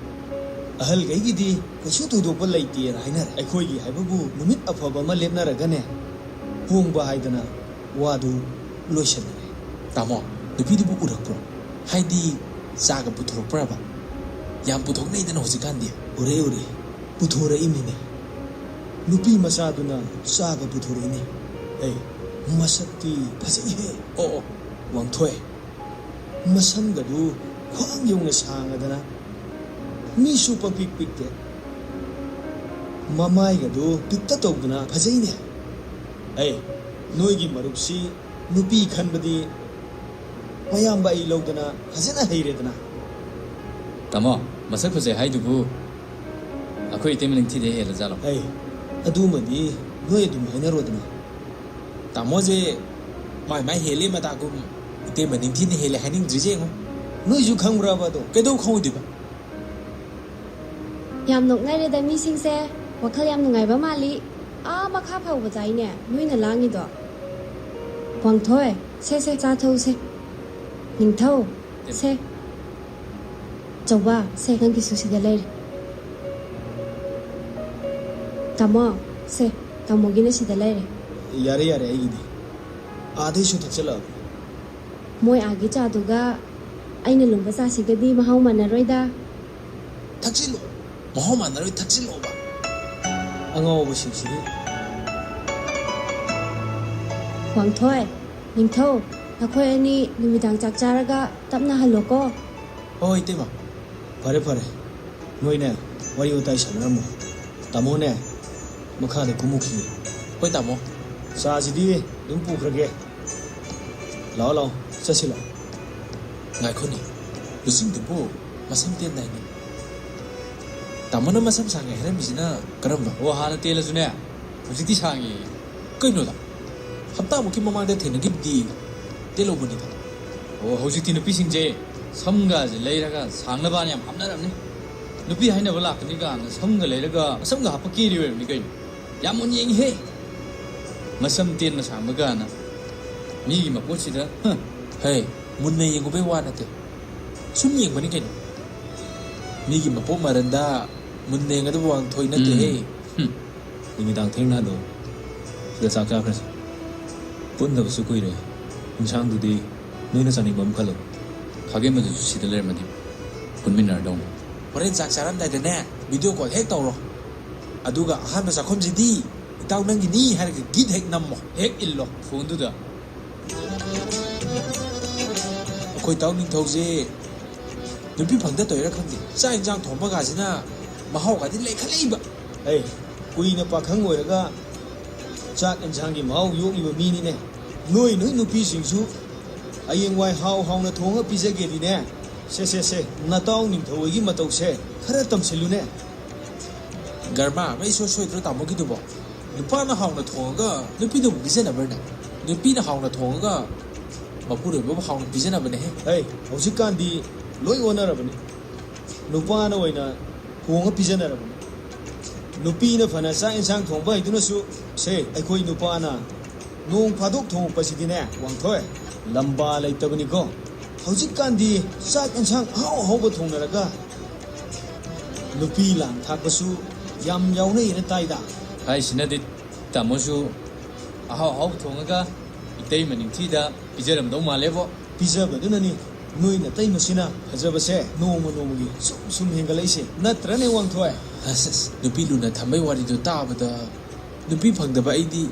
ꯑꯍꯜꯈꯩꯒꯤꯗꯤ ꯀꯩꯁꯨ ꯊꯣꯏꯗꯣꯛꯄ ꯂꯩꯇꯦꯅ ꯍꯥꯏꯅꯔꯦ꯫ ꯑꯩꯈꯣꯏꯒꯤ ꯍꯥꯏꯕꯕꯨ ꯅꯨꯃꯤꯠ ꯑꯐꯕ ꯑꯃ ꯂꯦꯞꯅꯔꯒꯅꯦ, ꯍꯣꯡꯕ ꯍꯥꯏꯗꯅ ꯋꯥꯗꯨ ꯂꯣꯏꯁꯤꯟꯅꯔꯦ꯫ ꯇꯥꯃꯣ, ꯅꯨꯄꯤꯗꯨꯕꯨ ꯎꯔꯛꯄ꯭ꯔꯣ? ꯍꯥꯏꯗꯤ ꯆꯥꯒ ꯄꯨꯊꯣꯔꯛꯄ꯭ꯔꯕ? ꯌꯥꯝ ꯄꯨꯊꯣꯛꯅꯩꯗꯅ ꯍꯧꯖꯤꯛꯀꯥꯟꯗꯤ꯫ ꯎꯔꯦ, ꯎꯔꯦ꯫ ꯄꯨꯊꯣꯔꯛꯏꯃꯤꯅꯦ꯫ ꯅꯨꯄꯤ ꯃꯆꯥꯗꯨꯅ ꯆꯥꯒ ꯄꯨꯊꯣꯔꯛꯏꯅꯦ꯫ ꯑꯦ, ꯃꯁꯛꯇꯤ ꯐꯖꯩꯍꯦ꯫ ꯑꯣ, ꯑꯣ꯫ ꯋꯥꯡꯊꯣꯏ, ꯃꯁꯝꯒꯗꯨ ꯈ꯭ꯋꯥꯡ ꯌꯧꯅ ꯁꯥꯡꯉꯗꯅ ꯃꯤꯁꯨ ꯄꯪꯄꯤꯛ ꯄꯤꯛꯇꯦ꯫ ꯃꯃꯥꯏꯒꯗꯨ ꯄꯤꯛꯇ ꯇꯧꯗꯅ ꯐꯖꯩꯅꯦ꯫ ꯑꯦ, ꯅꯣꯏꯒꯤ ꯃꯔꯨꯞꯁꯤ ꯅꯨꯄꯤ ꯈꯟꯕꯗꯤ ꯃꯌꯥꯝꯕ ꯑꯩ ꯂꯧꯗꯅ ꯐꯖꯅ ꯍꯩꯔꯦꯗꯅ꯫ ꯇꯥꯃꯣ, ꯃꯁꯛ ꯐꯖꯩ ꯍꯥꯏꯗꯨꯕꯨ ꯑꯩꯈꯣꯏ ꯏꯇꯩꯃ ꯅꯤꯡꯊꯤꯗꯩ ꯍꯦꯜꯂꯖꯥꯠꯂꯣ? ꯑꯩ ꯑꯗꯨꯃꯗꯤ ꯅꯣꯏ ꯑꯗꯨꯝ ꯍꯥꯏꯅꯔꯣꯗꯅ꯫ ꯇꯥꯃꯣꯁꯦ ꯃꯥꯏ ꯃꯥꯏ ꯍꯦꯜꯂꯤ ꯃꯇꯥꯒꯨꯝ ꯏꯇꯩꯃ ꯅꯤꯡꯊꯤꯅ ꯍꯦꯜꯂꯦ ꯍꯥꯏꯅꯤꯡꯗ꯭ꯔꯤꯁꯦ ꯌꯦꯡꯉꯣ꯫ ꯅꯣꯏꯁꯨ ꯈꯪꯕ꯭ꯔꯕ ꯑꯗꯣ? ꯀꯩꯗꯧ ꯈꯪꯉꯣꯏꯗꯣꯏꯕ? ꯌꯥꯝ ꯅꯣꯛꯅꯔꯦꯗ ꯃꯤꯁꯤꯡꯁꯦ꯫ ꯋꯥꯈꯜ ꯌꯥꯝ ꯅꯨꯡꯉꯥꯏꯕ ꯃꯥꯜꯂꯤ꯫ ꯑꯥ ꯃꯈꯥ ꯐꯥꯎꯕ ꯇꯥꯏꯅꯦ ꯅꯣꯏꯅ ꯂꯥꯡꯉꯤꯗꯣ꯫ ꯋꯥꯡꯊꯣꯏ, ꯁꯦ ꯁꯦ ꯆꯥ ꯊꯧꯁꯦ꯫ ꯅꯤꯡꯊꯧ, ꯁꯦ꯫ ꯆꯧꯕ, ꯁꯦ ꯅꯪꯒꯤꯁꯨ ꯁꯤꯗ ꯂꯩꯔꯦ꯫ ꯇꯥꯃꯣ, ꯁꯦ ꯇꯥꯃꯣꯒꯤꯅ ꯁꯤꯗ ꯂꯩꯔꯦ꯫ ꯌꯥꯔꯦ, ꯌꯥꯔꯦ, ꯑꯩꯒꯤꯗꯤ ꯑꯥꯗꯩꯁꯨ ꯊꯛꯆꯜꯂꯛꯑꯕꯅꯤ꯫ ꯃꯣꯏ ꯑꯥꯒꯤ ꯆꯥꯗꯨꯒ ꯑꯩꯅ ꯂꯨꯝꯕ ꯆꯥꯁꯤꯒꯗꯤ ꯃꯍꯥꯎ ꯃꯥꯟꯅꯔꯣꯏꯗ꯫ ꯊꯛꯆꯤꯜꯂꯣ꯫ ꯃꯍꯥꯎ ꯃꯥꯟꯅꯔꯣꯏ, ꯊꯛꯆꯤꯜꯂꯣꯕ꯫ ꯑꯉꯥꯎꯕꯁꯤꯡꯁꯤꯗꯤ꯫ ꯋꯥꯡꯊꯣꯏ, ꯅꯤꯡꯊꯧ, ꯅꯈꯣꯏ ꯑꯅꯤ ꯅꯨꯃꯤꯗꯥꯡ ꯆꯥꯛ ꯆꯥꯔꯒ ꯇꯞꯅ ꯍꯜꯂꯣꯀꯣ꯫ ꯍꯣꯏ, ꯏꯇꯩꯃ꯫ ꯐꯔꯦ, ꯐꯔꯦ꯫ ꯅꯣꯏꯅꯦ ꯋꯥꯔꯤ ꯋꯥꯇꯥꯏ ꯁꯥꯟꯅꯔꯝꯃꯣ꯫ ꯇꯥꯃꯣꯅꯦ ꯃꯈꯥꯗ ꯀꯨꯝꯃꯨꯈꯤꯒꯦ꯫ ꯍꯣꯏ, ꯇꯥꯃꯣ꯫ ꯆꯥꯁꯤꯗꯤ ꯑꯗꯨꯝ ꯄꯨꯈ꯭ꯔꯒꯦ꯫ ꯂꯥꯛꯑꯣ, ꯂꯥꯛꯑꯣ, ꯆꯠꯁꯤ ꯂꯥꯛꯑꯣ꯫ ꯉꯥꯏꯈꯣꯅꯦ, ꯂꯨꯆꯤꯡꯗꯨꯕꯨ ꯃꯁꯝ ꯇꯦꯟꯗꯥꯏꯅꯦ? ꯇꯥꯃꯣꯅ ꯃꯁꯝ ꯁꯥꯡꯉꯦ ꯍꯥꯏꯔꯝꯃꯤꯁꯤꯅ ꯀꯔꯝꯕ? ꯑꯣ, ꯍꯥꯟꯅ ꯇꯦꯜꯂꯁꯨꯅꯦ, ꯍꯧꯖꯤꯛꯇꯤ ꯁꯥꯡꯉꯦ꯫ ꯀꯩꯅꯣꯗ? ꯍꯞꯇꯥꯃꯨꯛꯀꯤ ꯃꯃꯥꯡꯗ ꯊꯦꯡꯅꯈꯤꯕꯗꯤ ꯇꯦꯜꯍꯧꯕꯅꯤꯗ꯫ ꯑꯣ, ꯍꯧꯖꯤꯛꯇꯤ ꯅꯨꯄꯤꯁꯤꯡꯁꯦ ꯁꯝꯒꯁꯦ ꯂꯩꯔꯒ ꯁꯥꯡꯅꯕꯅ ꯌꯥꯝ ꯍꯥꯞꯅꯔꯝꯅꯤ꯫ ꯅꯨꯄꯤ ꯍꯥꯏꯅꯕ ꯂꯥꯛꯀꯅꯤ ꯀꯥꯟꯗ ꯁꯝꯒ ꯂꯩꯔꯒ ꯃꯁꯝꯒ ꯍꯥꯞꯄ ꯀꯦꯔꯤ ꯑꯣꯏꯔꯝꯅꯤ ꯀꯩꯅꯣ꯫ ꯌꯥꯝ ꯃꯨꯟꯅ ꯌꯦꯡꯉꯤꯍꯦ꯫ ꯃꯁꯝ ꯇꯦꯟꯕ ꯁꯥꯡꯕ ꯀꯥꯟꯅ ꯃꯤꯒꯤ ꯃꯄꯣꯠꯁꯤꯗ, ꯍ꯫ ꯍꯦ, ꯃꯨꯟꯅ ꯌꯦꯡꯉꯨꯕꯩ ꯋꯥ ꯅꯠꯇꯦ꯫ ꯁꯨꯝ ꯌꯦꯡꯕꯅꯤ ꯀꯩꯅꯣ꯫ ꯃꯤꯒꯤ ꯃꯄꯣꯠ ꯃꯔꯟꯗ ꯃꯨꯟꯅ ꯌꯦꯡꯒꯗꯕ ꯋꯥꯡꯊꯣꯏ ꯅꯠꯇꯦꯍꯦ꯫ ꯎꯝ꯫ ꯍꯨꯝ꯫ ꯅꯨꯃꯤꯗꯥꯡ ꯊꯦꯡꯅ ꯍꯜꯂꯛꯑꯣ꯫ ꯁꯤꯗ ꯆꯥꯛ ꯆꯥꯈ꯭ꯔꯁꯤ꯫ ꯄꯨꯟꯗꯕꯁꯨ ꯀꯨꯏꯔꯦ꯫ ꯏꯟꯁꯥꯡꯗꯨꯗꯤ ꯅꯣꯏꯅ ꯆꯥꯅꯤꯡꯕ ꯑꯃ ꯈꯜꯂꯣ꯫ ꯈꯥꯒꯦꯝꯕꯗꯨꯁꯨ ꯁꯤꯗ ꯂꯩꯔꯝꯃꯗꯤ ꯄꯨꯟꯃꯤꯟꯅꯔꯗꯧꯅꯤ꯫ ꯍꯣꯔꯦꯟ ꯆꯥꯛ ꯆꯥꯔꯝꯗꯥꯏꯗꯅꯦ, video call ꯍꯦꯛ ꯇꯧꯔꯣ꯫ ꯑꯗꯨꯒ ꯑꯍꯥꯟꯕ ꯆꯥꯛꯈꯨꯝꯁꯤꯗꯤ ꯏꯇꯥꯎ ꯅꯪꯒꯤꯅꯤ ꯍꯥꯏꯔꯒ ꯒꯤꯠ ꯍꯦꯛ ꯅꯝꯃꯣ, ꯍꯦꯛ ꯏꯜꯂꯣ꯫ ꯐꯣꯟꯗꯨꯗ꯫ ꯑꯩꯈꯣꯏ ꯇꯥꯎ ꯅꯤꯡꯊꯧꯁꯦ ꯅꯨꯄꯤ ꯐꯪꯗ ꯇꯧꯔꯤꯔꯥ ꯈꯪꯗꯦ, ꯆꯥꯛ ꯏꯟꯁꯥꯡ ꯊꯣꯡꯕꯒꯁꯤꯅ ꯃꯍꯥꯎꯒꯗꯤ ꯂꯩꯈꯠꯂꯛꯏꯕ꯫ ꯑꯩ ꯀꯨꯏꯅ ꯄꯥꯈꯪ ꯑꯣꯏꯔꯒ ꯆꯥꯛ ꯏꯟꯁꯥꯡꯒꯤ ꯃꯍꯥꯎ ꯌꯣꯛꯂꯤꯕ ꯃꯤꯅꯤꯅꯦ꯫ ꯅꯣꯏ ꯅꯣꯏ ꯅꯨꯄꯤꯁꯤꯡꯁꯨ ꯍꯌꯦꯡꯋꯥꯏ ꯍꯥꯎ ꯍꯥꯎꯅ ꯊꯣꯡꯉ ꯄꯤꯖꯒꯦꯗꯤꯅꯦ꯫ ꯁꯦ ꯁꯦ ꯁꯦ, ꯅꯇꯥꯎ ꯅꯤꯡꯊꯧ ꯍꯣꯏꯒꯤ ꯃꯇꯧꯁꯦ ꯈꯔ ꯇꯝꯁꯤꯜꯂꯨꯅꯦ꯫ ꯒꯔꯃꯥ ꯑꯃ ꯏꯁꯣꯏ ꯁꯣꯏꯗ꯭ꯔꯣ ꯇꯥꯃꯣꯒꯤꯗꯨꯕꯣ? ꯅꯨꯄꯥꯅ ꯍꯥꯎꯅ ꯊꯣꯡꯉꯒ ꯅꯨꯄꯤꯗꯨꯕꯨ ꯄꯤꯖꯅꯕ꯭ꯔꯅꯦ? ꯅꯨꯄꯤꯅ ꯍꯥꯎꯅ ꯊꯣꯡꯉꯒ ꯃꯄꯨꯔꯣꯏꯕꯕꯨ ꯍꯥꯎꯅ ꯄꯤꯖꯅꯕꯅꯦꯍꯦ꯫ ꯍꯩ, ꯍꯧꯖꯤꯛꯀꯥꯟꯗꯤ ꯂꯣꯏ ꯑꯣꯟꯅꯔꯕꯅꯤ꯫ ꯅꯨꯄꯥꯅ ꯑꯣꯏꯅ ꯊꯣꯡꯉ ꯄꯤꯖꯅꯔꯕꯅꯤ꯫ ꯅꯨꯄꯤꯅ ꯐꯅ ꯆꯥꯛ ꯏꯟꯁꯥꯡ ꯊꯣꯡꯕ ꯍꯩꯗꯨꯅꯁꯨ, ꯁꯦ, ꯑꯩꯈꯣꯏ ꯅꯨꯄꯥꯅ ꯅꯣꯡ ꯐꯥꯗꯣꯛ ꯊꯣꯡꯉꯛꯄꯁꯤꯗꯤꯅꯦ, ꯋꯥꯡꯊꯣꯏ, ꯂꯝꯕꯥ ꯂꯩꯇꯕꯅꯤꯀꯣ꯫ ꯍꯧꯖꯤꯛꯀꯥꯟꯗꯤ ꯆꯥꯛ ꯏꯟꯁꯥꯡ ꯑꯍꯥꯎ ꯑꯍꯥꯎꯕ ꯊꯣꯡꯅꯔꯒ ꯅꯨꯄꯤ ꯂꯥꯡ ꯊꯥꯛꯄꯁꯨ ꯌꯥꯝ ꯌꯥꯎꯅꯩꯅ ꯇꯥꯏꯗ꯫ ꯍꯥꯏꯁꯤꯅꯗꯤ ꯇꯥꯃꯣꯁꯨ ꯑꯍꯥꯎ ꯑꯍꯥꯎꯕ ꯊꯣꯡꯉꯒ ꯏꯇꯩꯃ ꯅꯤꯡꯊꯤꯗ ꯄꯤꯖꯔꯝꯗꯧ ꯃꯥꯜꯂꯦꯕꯣ꯫ ꯄꯤꯖꯕꯗꯨꯅꯅꯤ ꯅꯣꯏ ꯅꯇꯩꯃꯁꯤꯅ ꯐꯖꯕꯁꯦ ꯅꯣꯡꯃ ꯅꯣꯡꯃꯒꯤ ꯁꯨꯝ ꯁꯨꯝ ꯍꯦꯟꯒꯠꯂꯛꯏꯁꯦ, ꯅꯠꯇ꯭ꯔꯅꯦ ꯋꯥꯡꯊꯣꯏ? ꯑꯁ, ꯑꯁ, ꯅꯨꯄꯤ ꯂꯨꯅ ꯊꯝꯕꯩ ꯋꯥꯔꯤꯗꯣ ꯇꯥꯕꯗ ꯅꯨꯄꯤ ꯐꯪꯗꯕ ꯑꯩꯗꯤ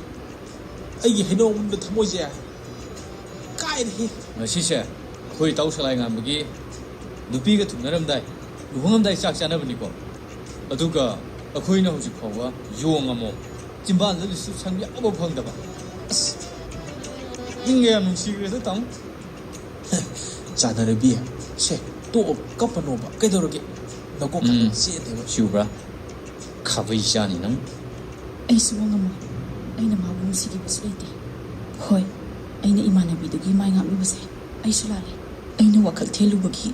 ꯑꯩꯒꯤ ꯍꯩꯅꯧ ꯑꯃꯨꯟꯕ ꯊꯃꯣꯏꯁꯦ ꯀꯥꯏꯔꯦꯍꯦ꯫ ꯉꯁꯤꯁꯦ ꯑꯩꯈꯣꯏ ꯏꯇꯥꯎ ꯁꯂꯥꯏ ꯉꯥꯟꯕꯒꯤ ꯅꯨꯄꯤꯒ ꯊꯨꯡꯅꯔꯝꯗꯥꯏ, ꯂꯨꯍꯣꯡꯉꯝꯗꯥꯏ ꯆꯥꯛ ꯆꯥꯅꯕꯅꯤꯀꯣ꯫ ꯑꯗꯨꯒ ꯑꯩꯈꯣꯏꯅ ꯍꯧꯖꯤꯛ ꯐꯥꯎꯕ ꯌꯣꯡ ꯑꯃꯣ ꯆꯤꯝꯕꯥꯜꯗ ꯂꯤꯞꯁꯇꯤꯛ ꯁꯪꯕ ꯑꯃꯐꯥꯎ ꯐꯪꯗꯕ꯫ ꯑꯁ, ꯏꯪꯒ ꯌꯥꯝ ꯅꯨꯡꯁꯤꯈ꯭ꯔꯦꯗ ꯇꯥꯃꯣ꯫ ꯆꯥꯟꯅꯔꯕꯤ, ꯁꯦ, ꯇꯣꯛꯑꯣ, ꯀꯞꯄꯅꯣꯕ, ꯀꯩꯗꯧꯔꯒꯦ? ꯅꯀꯣꯛ ꯎꯝ꯫ ꯆꯦꯜꯂꯦꯕ꯫ ꯁꯤꯎꯕ꯭ꯔꯥ? ꯈꯥꯕꯩ ꯆꯥꯅꯤ ꯅꯪ꯫ ꯑꯩ ꯁꯨꯕ ꯉꯝꯃꯣꯏ꯫ ꯑꯩꯅ ꯃꯥꯕꯨ ꯅꯨꯡꯁꯤꯈꯤꯕꯁꯨ ꯂꯩꯇꯦ꯫ ꯍꯣꯏ, ꯑꯩꯅ ꯏꯃꯥꯟꯅꯕꯤꯗꯨꯒꯤ ꯃꯥꯏ ꯉꯥꯛꯂꯨꯕꯁꯦ ꯑꯩꯁꯨ ꯂꯥꯜꯂꯦ꯫ ꯑꯩꯅ ꯋꯥꯈꯜ ꯊꯦꯜꯂꯨꯕꯒꯤ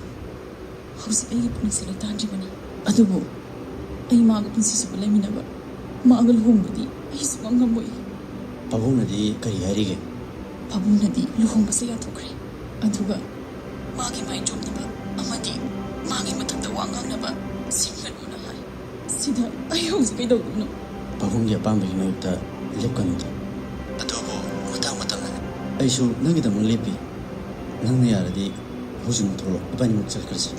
ꯍꯧꯖꯤꯛ ꯑꯩꯒꯤ ꯄꯨꯟꯁꯤ ꯂꯩꯇꯥꯟꯗ꯭ꯔꯤꯕꯅꯤ꯫ ꯑꯗꯨꯕꯨ ꯑꯩ ꯃꯥꯒ ꯄꯨꯟꯁꯤ ꯆꯨꯞꯄ ꯂꯩꯃꯤꯟꯅꯕ, ꯃꯥꯒ ꯂꯨꯍꯣꯡꯕꯗꯤ ꯑꯩ ꯁꯨꯡꯉꯝ ꯉꯝꯃꯣꯏ꯫ ꯄꯥꯕꯨꯡꯅꯗꯤ ꯀꯔꯤ ꯍꯥꯏꯔꯤꯒꯦ? ꯄꯥꯕꯨꯡꯅꯗꯤ ꯂꯨꯍꯣꯡꯕꯁꯦ ꯌꯥꯊꯣꯛꯈ꯭ꯔꯦ꯫ ꯑꯗꯨꯒ ꯃꯥꯒꯤ ꯃꯥꯏ ꯆꯣꯝꯅꯕ ꯑꯃꯗꯤ ꯃꯥꯒꯤ ꯃꯊꯛꯇ ꯋꯥ ꯉꯥꯡꯅꯕ ꯁꯤꯟꯒꯅꯨꯅ ꯍꯥꯏ꯫ ꯁꯤꯗ ꯑꯩ ꯍꯧꯖꯤꯛ ꯀꯩꯗꯧꯗꯣꯏꯅꯣ? ꯄꯥꯕꯨꯡꯒꯤ ꯑꯄꯥꯝꯕꯒꯤ ꯃꯥꯌꯣꯛꯇ ꯂꯦꯞꯀꯅꯨꯗ꯫ ꯑꯗꯨꯕꯨ ꯃꯇꯥꯡ ꯃꯇꯝꯅꯅꯤ꯫ ꯑꯩꯁꯨ ꯅꯪꯒꯤꯗꯃꯛ ꯂꯦꯞꯄꯤ꯫ ꯅꯪꯅ ꯌꯥꯔꯗꯤ ꯍꯧꯖꯤꯛꯃꯛ ꯊꯣꯛꯂꯛꯑꯣ, ꯏꯕꯥꯅꯤꯃꯛ ꯆꯠꯈ꯭ꯔꯁꯤ꯫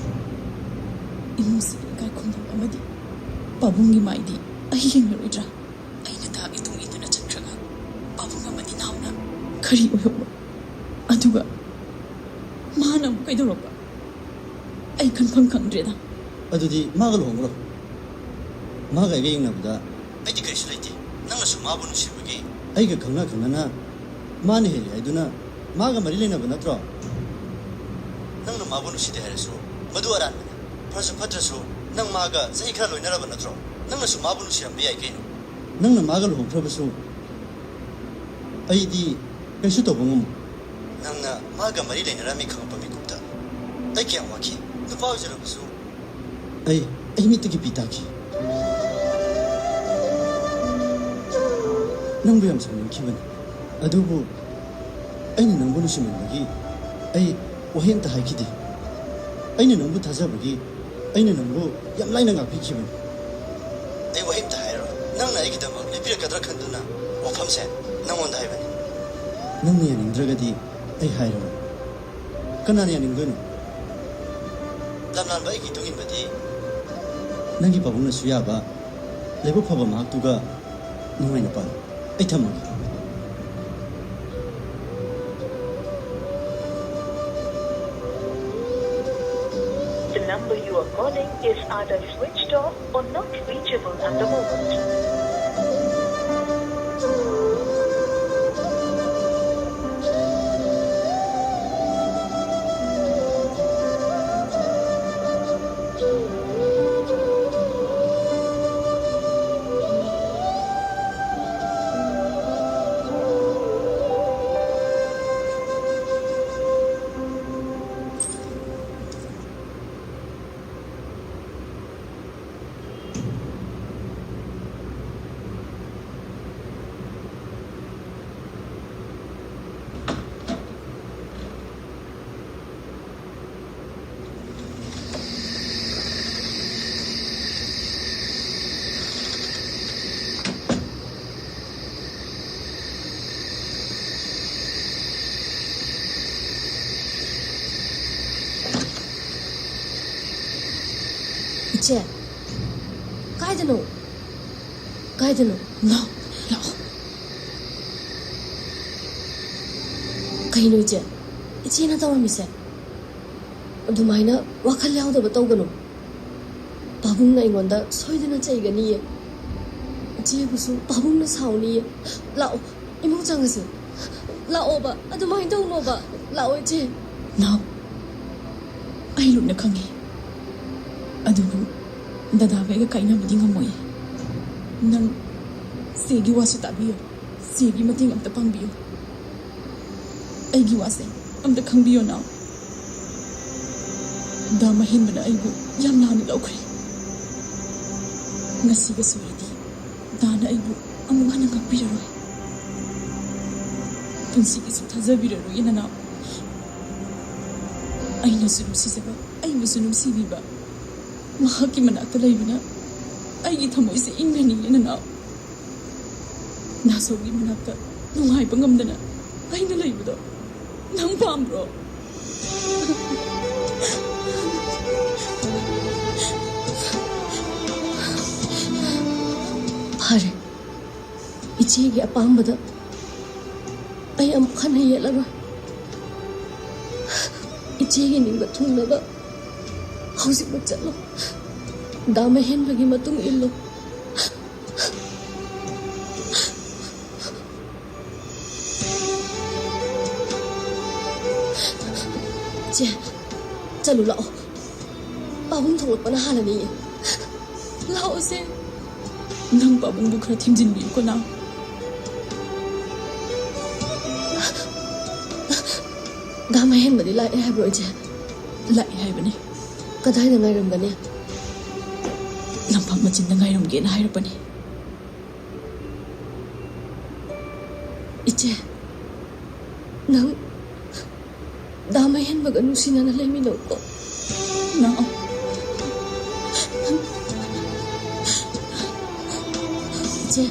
ꯏꯃꯨꯡꯁꯤꯕꯨ ꯏꯀꯥꯏ ꯈꯨꯝꯅꯕ ꯑꯃꯗꯤ ꯄꯥꯕꯨꯡꯒꯤ ꯃꯥꯏꯗꯤ ꯑꯩ ꯌꯦꯡꯂꯔꯣꯏꯗ꯭ꯔꯥ? ꯑꯩꯅ ꯗꯥꯒꯤ ꯇꯨꯡ ꯏꯟꯗꯨꯅ ꯆꯠꯈ꯭ꯔꯒ ꯄꯥꯕꯨꯡ ꯑꯃꯗꯤ ꯅꯥꯎꯅ ꯀꯔꯤ ꯑꯣꯏꯍꯧꯕ? ꯑꯗꯨꯒ ꯃꯥꯅ ꯑꯃꯨꯛ ꯀꯩꯗꯧꯔꯛꯄ? ꯑꯩ ꯈꯟꯐꯝ ꯈꯪꯗ꯭ꯔꯦꯗ꯫ ꯑꯗꯨꯗꯤ ꯃꯥꯒ ꯂꯨꯍꯣꯡꯈ꯭ꯔꯣ꯫ ꯃꯥꯒ ꯑꯩꯒ ꯌꯦꯡꯅꯕꯗ ꯑꯩꯗꯤ ꯀꯔꯤꯁꯨ ꯂꯩꯇꯦ꯫ ꯅꯪꯅꯁꯨ ꯃꯥꯕꯨ ꯅꯨꯡꯁꯤꯕꯒꯤ ꯑꯩꯒ ꯈꯪꯅ ꯈꯪꯅꯅ ꯃꯥꯅ ꯍꯦꯜꯂꯤ ꯍꯥꯏꯗꯨꯅ ꯃꯥꯒ ꯃꯔꯤ ꯂꯩꯅꯕ ꯅꯠꯇ꯭ꯔꯣ? ꯅꯪꯅ ꯃꯥꯕꯨ ꯅꯨꯡꯁꯤꯗꯦ ꯍꯥꯏꯔꯁꯨ ꯃꯗꯨ ꯑꯔꯥꯟꯕꯅꯤ꯫ ꯐꯔꯁꯨ ꯐꯠꯇ꯭ꯔꯁꯨ ꯅꯪ ꯃꯥꯒ ꯆꯍꯤ ꯈꯔ ꯂꯣꯏꯅꯔꯕ ꯅꯠꯇ꯭ꯔꯣ? ꯅꯪꯅꯁꯨ ꯃꯥꯕꯨ ꯅꯨꯡꯁꯤꯔꯝꯕ ꯌꯥꯏ ꯀꯩꯅꯣ꯫ ꯅꯪꯅ ꯃꯥꯒ ꯂꯨꯍꯣꯡꯈ꯭ꯔꯕꯁꯨ ꯑꯩꯗꯤ ꯀꯩꯁꯨ ꯇꯧꯕ ꯉꯝꯃꯣꯏ꯫ ꯅꯪꯅ ꯃꯥꯒ ꯃꯔꯤ ꯂꯩꯅꯔꯝꯃꯤ ꯈꯪꯉꯛꯄ ꯃꯤꯀꯨꯞꯇ ꯑꯩ ꯀꯌꯥꯝ ꯋꯥꯈꯤ꯫ ꯅꯨꯄꯥ ꯑꯣꯏꯖꯔꯕꯁꯨ ꯑꯩ, ꯑꯩ ꯃꯤꯠꯇꯒꯤ ꯄꯤ ꯇꯥꯈꯤ꯫ ꯅꯪꯕꯨ ꯌꯥꯝ ꯁꯥꯎꯅꯤꯡꯈꯤꯕꯅꯤ, ꯑꯗꯨꯕꯨ ꯑꯩꯅ ꯅꯪꯕꯨ ꯅꯨꯡꯁꯤꯃꯟꯕꯒꯤ ꯑꯩ ꯋꯥꯍꯩ ꯑꯝꯇ ꯍꯥꯏꯈꯤꯗꯦ꯫ ꯑꯩꯅ ꯅꯪꯕꯨ ꯊꯥꯖꯕꯒꯤ ꯑꯩꯅ ꯅꯪꯕꯨ ꯌꯥꯝ ꯂꯥꯏꯅ ꯉꯥꯛꯄꯤꯈꯤꯕꯅꯤ꯫ ꯑꯩ ꯋꯥꯍꯩ ꯑꯝꯇ ꯍꯥꯏꯔꯣꯏ꯫ ꯅꯪꯅ ꯑꯩꯒꯤꯗꯃꯛ ꯂꯦꯞꯄꯤꯔꯛꯀꯗ꯭ꯔꯥ ꯈꯟꯗꯨꯅ ꯋꯥꯐꯝꯁꯦ ꯅꯪꯉꯣꯟꯗ ꯍꯥꯏꯕꯅꯤ꯫ ꯅꯪꯅ ꯌꯥꯅꯤꯡꯗ꯭ꯔꯒꯗꯤ ꯑꯩ ꯍꯥꯏꯔꯔꯣꯏ꯫ ꯀꯅꯥꯅ ꯌꯥꯅꯤꯡꯗꯣꯏꯅꯣ? ꯂꯝꯂꯥꯟꯕ ꯑꯩꯒꯤ ꯏꯇꯨꯡ ꯏꯟꯕꯗꯤ ꯅꯪꯒꯤ ꯄꯥꯕꯨꯡꯅꯁꯨ ꯌꯥꯕ ꯂꯥꯏꯕꯛ ꯐꯕ ꯃꯍꯥꯛꯇꯨꯒ ꯅꯨꯡꯉꯥꯏꯅ ꯄꯥꯜꯂꯨ꯫ ꯑꯩ ꯊꯝꯃꯒꯦ꯫ The number you are calling is either switched off or not reachable at the moment. ꯏꯆꯦ, ꯀꯥꯏꯗꯅꯣ? ꯀꯥꯏꯗꯅꯣ? ꯂꯥꯛꯑꯣ, ꯂꯥꯛꯑꯣ꯫ ꯀꯩꯅꯣ ꯏꯆꯦ? ꯏꯆꯦꯅ ꯇꯧꯔꯝꯃꯤꯁꯦ? ꯑꯗꯨꯃꯥꯏꯅ ꯋꯥꯈꯜ ꯌꯥꯎꯗꯕ ꯇꯧꯒꯅꯨ꯫ ꯄꯥꯕꯨꯡꯅ ꯑꯩꯉꯣꯟꯗ ꯁꯣꯏꯗꯅ ꯆꯩꯒꯅꯤꯌꯦ꯫ ꯏꯆꯦꯕꯨꯁꯨ ꯄꯥꯕꯨꯡꯅ ꯁꯥꯎꯅꯤꯌꯦ꯫ ꯂꯥꯛꯑꯣ, ꯏꯃꯨꯡ ꯆꯪꯉꯁꯦ꯫ ꯂꯥꯛꯑꯣꯕ, ꯑꯗꯨꯃꯥꯏꯅ ꯇꯧꯅꯣꯕ꯫ ꯂꯥꯛꯑꯣ ꯏꯆꯦ꯫ ꯅꯥꯎ, ꯑꯩ ꯂꯣꯏꯅ ꯈꯪꯉꯤ꯫ ꯑꯗꯨꯕꯨ ꯗꯗꯥꯒ ꯑꯩꯒ ꯀꯥꯏꯅꯕꯗꯤ ꯉꯝꯃꯣꯏꯌꯦ꯫ ꯅꯪ ꯆꯦꯒꯤ ꯋꯥꯁꯨ ꯇꯥꯕꯤꯌꯨ꯫ ꯆꯦꯒꯤ ꯃꯇꯦꯡ ꯑꯝꯇ ꯄꯥꯡꯕꯤꯌꯨ꯫ ꯑꯩꯒꯤ ꯋꯥꯁꯦ ꯑꯝꯇ ꯈꯪꯕꯤꯌꯣ ꯅꯥꯎ꯫ ꯗꯥ ꯃꯍꯦꯟꯕꯅ ꯑꯩꯕꯨ ꯌꯥꯝ ꯂꯥꯟꯅ ꯂꯧꯈ꯭ꯔꯦ꯫ ꯉꯁꯤꯒ ꯁꯣꯏꯔꯗꯤ ꯗꯥꯅ ꯑꯩꯕꯨ ꯑꯃꯨꯛ ꯍꯟꯅ ꯉꯥꯛꯄꯤꯔꯔꯣꯏ꯫ ꯄꯨꯟꯁꯤꯒꯤꯁꯨ ꯊꯥꯖꯕꯤꯔꯔꯣꯏ ꯅꯅꯥꯎ꯫ ꯑꯩꯅꯁꯨ ꯅꯨꯡꯁꯤꯖꯕ, ꯑꯩꯕꯨꯁꯨ ꯅꯨꯡꯁꯤꯕꯤꯕ ꯃꯍꯥꯛꯀꯤ ꯃꯅꯥꯛꯇ ꯂꯩꯕꯅ ꯑꯩꯒꯤ ꯊꯃꯣꯏꯁꯦ ꯏꯪꯒꯅꯤꯌꯦ ꯅꯅꯥꯎ꯫ ꯅꯥꯖꯧꯒꯤ ꯃꯅꯥꯛꯇ ꯅꯨꯡꯉꯥꯏꯕ ꯉꯝꯗꯅ ꯑꯩꯅ ꯂꯩꯕꯗꯣ ꯅꯪ ꯄꯥꯝꯕ꯭ꯔꯣ? ꯐꯔꯦ, ꯏꯆꯦꯒꯤ ꯑꯄꯥꯝꯕꯗ ꯑꯩ ꯑꯃꯨꯛ ꯍꯟꯅ ꯌꯦꯠꯂꯔꯣꯏ꯫ ꯏꯆꯦꯒꯤ ꯅꯤꯡꯕ ꯊꯨꯡꯅꯕ ꯍꯧꯖꯤꯛꯃꯛ ꯆꯠꯂꯣ꯫ ꯗꯥ ꯃꯍꯦꯟꯕꯒꯤ ꯃꯇꯨꯡ ꯏꯜꯂꯣ꯫ ꯆꯦ, ꯆꯠꯂꯨ ꯂꯥꯛꯑꯣ꯫ ꯄꯥꯕꯨꯡ ꯊꯣꯛꯂꯛꯄꯅ ꯍꯥꯜꯂꯅꯤꯌꯦ꯫ ꯂꯥꯛꯑꯣꯁꯦ꯫ ꯅꯪ ꯄꯥꯕꯨꯡꯕꯨ ꯈꯔ ꯊꯦꯝꯖꯤꯟꯕꯤꯌꯨꯀꯣ ꯅꯪ꯫ ꯗꯥ ꯃꯍꯦꯟꯕꯗꯤ ꯂꯥꯛꯑꯦ ꯍꯥꯏꯕ꯭ꯔꯣ ꯏꯆꯦ? ꯂꯥꯛꯑꯦ ꯍꯥꯏꯕꯅꯦ꯫ ꯀꯗꯥꯏꯗ ꯉꯥꯏꯔꯝꯒꯅꯤ? ꯂꯝꯄꯥꯛ ꯃꯆꯤꯟꯗ ꯉꯥꯏꯔꯝꯒꯦꯅ ꯍꯥꯏꯔꯛꯄꯅꯦ꯫ ꯏꯆꯦ, ꯅꯪ ꯗꯥ ꯃꯍꯦꯟꯕꯒ ꯅꯨꯡꯁꯤꯅꯅ ꯂꯩꯃꯤꯟꯅꯧꯀꯣ꯫ ꯂꯥꯛꯑꯣ꯫ ꯏꯆꯦ,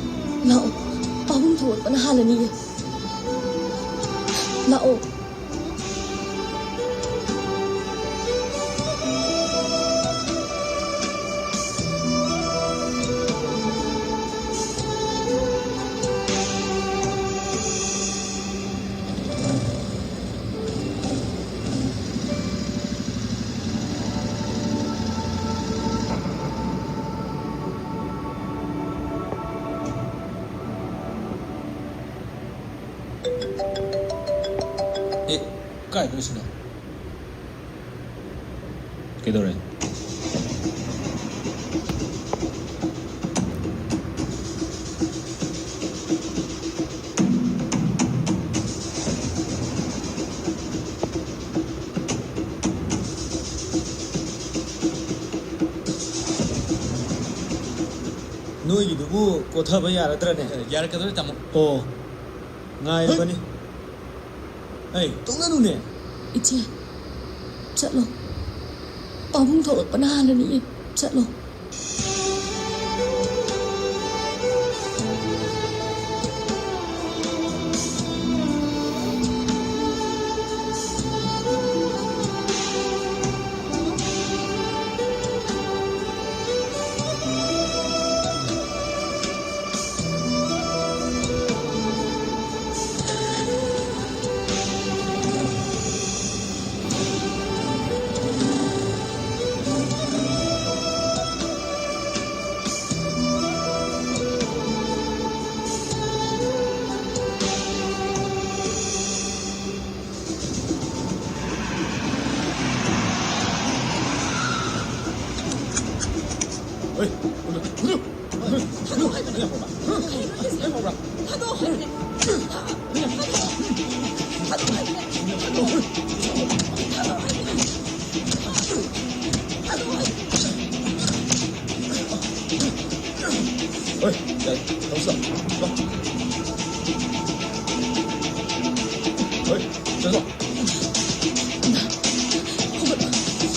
ꯂꯥꯛꯑꯣ꯫ ꯄꯥꯕꯨꯡ ꯊꯣꯛꯂꯛꯄꯅ ꯍꯥꯜꯂꯅꯤꯌꯦ꯫ ꯂꯥꯛꯑꯣ꯫ ꯀꯥꯏꯗꯅꯣ ꯁꯤꯅ? ꯀꯩꯗꯧꯔꯦ? ꯅꯣꯏꯒꯤꯗꯨꯕꯨ ꯀꯣꯊꯕ ꯌꯥꯔꯗ꯭ꯔꯅꯦ? ꯌꯥꯔꯛꯀꯗꯧꯔꯦ, ꯇꯥꯃꯣ꯫ ꯑꯣ, ꯉꯥꯏꯔꯕꯅꯤ꯫ ꯑꯩ ꯇꯣꯛꯅꯅꯨꯅꯦ꯫ ꯏꯆꯦ, ꯆꯠꯂꯣ꯫ ꯄꯥꯕꯨꯡ ꯊꯣꯛꯂꯛꯄꯅ ꯍꯥꯜꯂꯅꯤꯌꯦ꯫ ꯆꯠꯂꯣ꯫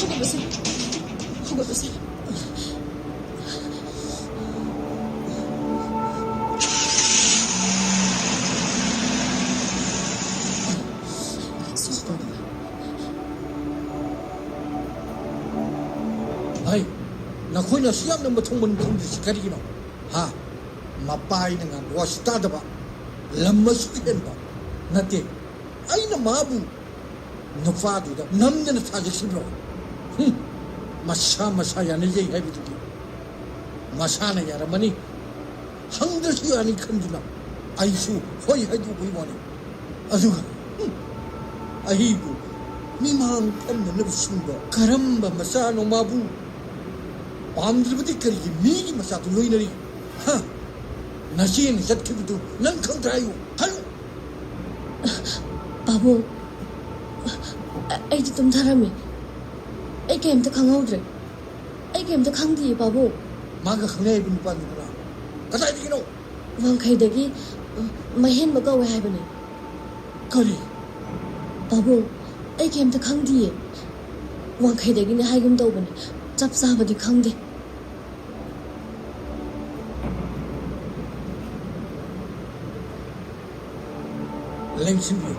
ꯍꯧꯒꯠꯂꯁꯦ꯫ ꯍꯧꯒꯠꯂꯁꯦ꯫ ꯍꯩ, ꯅꯈꯣꯏꯅ ꯑꯁꯨꯛ ꯌꯥꯝꯅ ꯃꯊꯣꯡ ꯃꯔꯝ ꯈꯪꯗ꯭ꯔꯤꯁꯤ ꯀꯔꯤꯒꯤꯅꯣ? ꯍꯥ? ꯃꯄꯥ ꯑꯩꯅ ꯉꯥꯡꯕ ꯋꯥꯁꯨ ꯇꯥꯗꯕ, ꯂꯝ ꯑꯁꯨꯛ ꯍꯦꯟꯕ꯫ ꯅꯠꯇꯦ, ꯑꯩꯅ ꯃꯥꯕꯨ ꯅꯨꯄꯥꯗꯨꯗ ꯅꯝꯗꯅ ꯊꯥꯖꯈꯤꯕ꯭ꯔꯣ? ꯍꯨꯝ, ꯃꯁꯥ ꯃꯁꯥ ꯌꯥꯅꯖꯩ ꯍꯥꯏꯕꯗꯨꯗꯤ ꯃꯁꯥꯅ ꯌꯥꯔꯝꯃꯅꯤ꯫ ꯍꯪꯗ꯭ꯔꯁꯨ ꯌꯥꯅꯤ ꯈꯟꯗꯨꯅ ꯑꯩꯁꯨ ꯍꯣꯏ ꯍꯥꯏꯗꯣꯛꯄꯒꯤ ꯋꯥꯅꯤ꯫ ꯑꯗꯨꯒ, ꯍꯨꯝ, ꯑꯩꯕꯨ ꯃꯤꯃꯥꯡ ꯐꯝꯅꯅꯕ ꯁꯤꯟꯕ ꯀꯔꯝꯕ ꯃꯆꯥꯅꯣ ꯃꯥꯕꯨ? ꯄꯥꯝꯗ꯭ꯔꯕꯗꯤ ꯀꯔꯤꯒꯤ ꯃꯤꯒꯤ ꯃꯆꯥꯗꯨ ꯂꯣꯏꯅꯔꯤ? ꯍꯥ? ꯅꯆꯦꯅ ꯆꯠꯈꯤꯕꯗꯨ ꯅꯪ ꯈꯪꯗ꯭ꯔꯥ ꯍꯥꯏꯌꯨ? ꯍꯥꯏꯌꯨ! ꯄꯥꯕꯨꯡ, ꯑ-, ꯑꯩꯗꯤ ꯇꯨꯝꯊꯔꯝꯃꯤ꯫ ꯑꯩ ꯀꯩꯝꯇ ꯈꯪꯍꯧꯗ꯭ꯔꯦ꯫ ꯑꯩ ꯀꯩꯝꯇ ꯈꯪꯗꯤꯌꯦ, ꯄꯥꯕꯨꯡ꯫ ꯃꯥꯒ ꯈꯪꯅꯩ ꯍꯥꯏꯕ ꯅꯨꯄꯥꯗꯨ ꯀꯅꯥ? ꯀꯗꯥꯏꯗꯒꯤꯅꯣ? ꯋꯥꯡꯈꯩꯗꯒꯤ, ꯑ, ꯃꯍꯦꯟꯕ ꯀꯧꯋꯦ ꯍꯥꯏꯕꯅꯦ꯫ ꯀꯔꯤ? ꯄꯥꯕꯨꯡ, ꯑꯩ ꯀꯩꯝꯇ ꯈꯪꯗꯤꯌꯦ꯫ ꯋꯥꯡꯈꯩꯗꯒꯤꯅꯦ ꯍꯥꯏꯒꯨꯝ ꯇꯧꯕꯅꯦ꯫ ꯆꯞ ꯆꯥꯕꯗꯤ ꯈꯪꯗꯦ꯫ ꯂꯦꯡꯁꯤꯟꯕꯤꯌꯨ꯫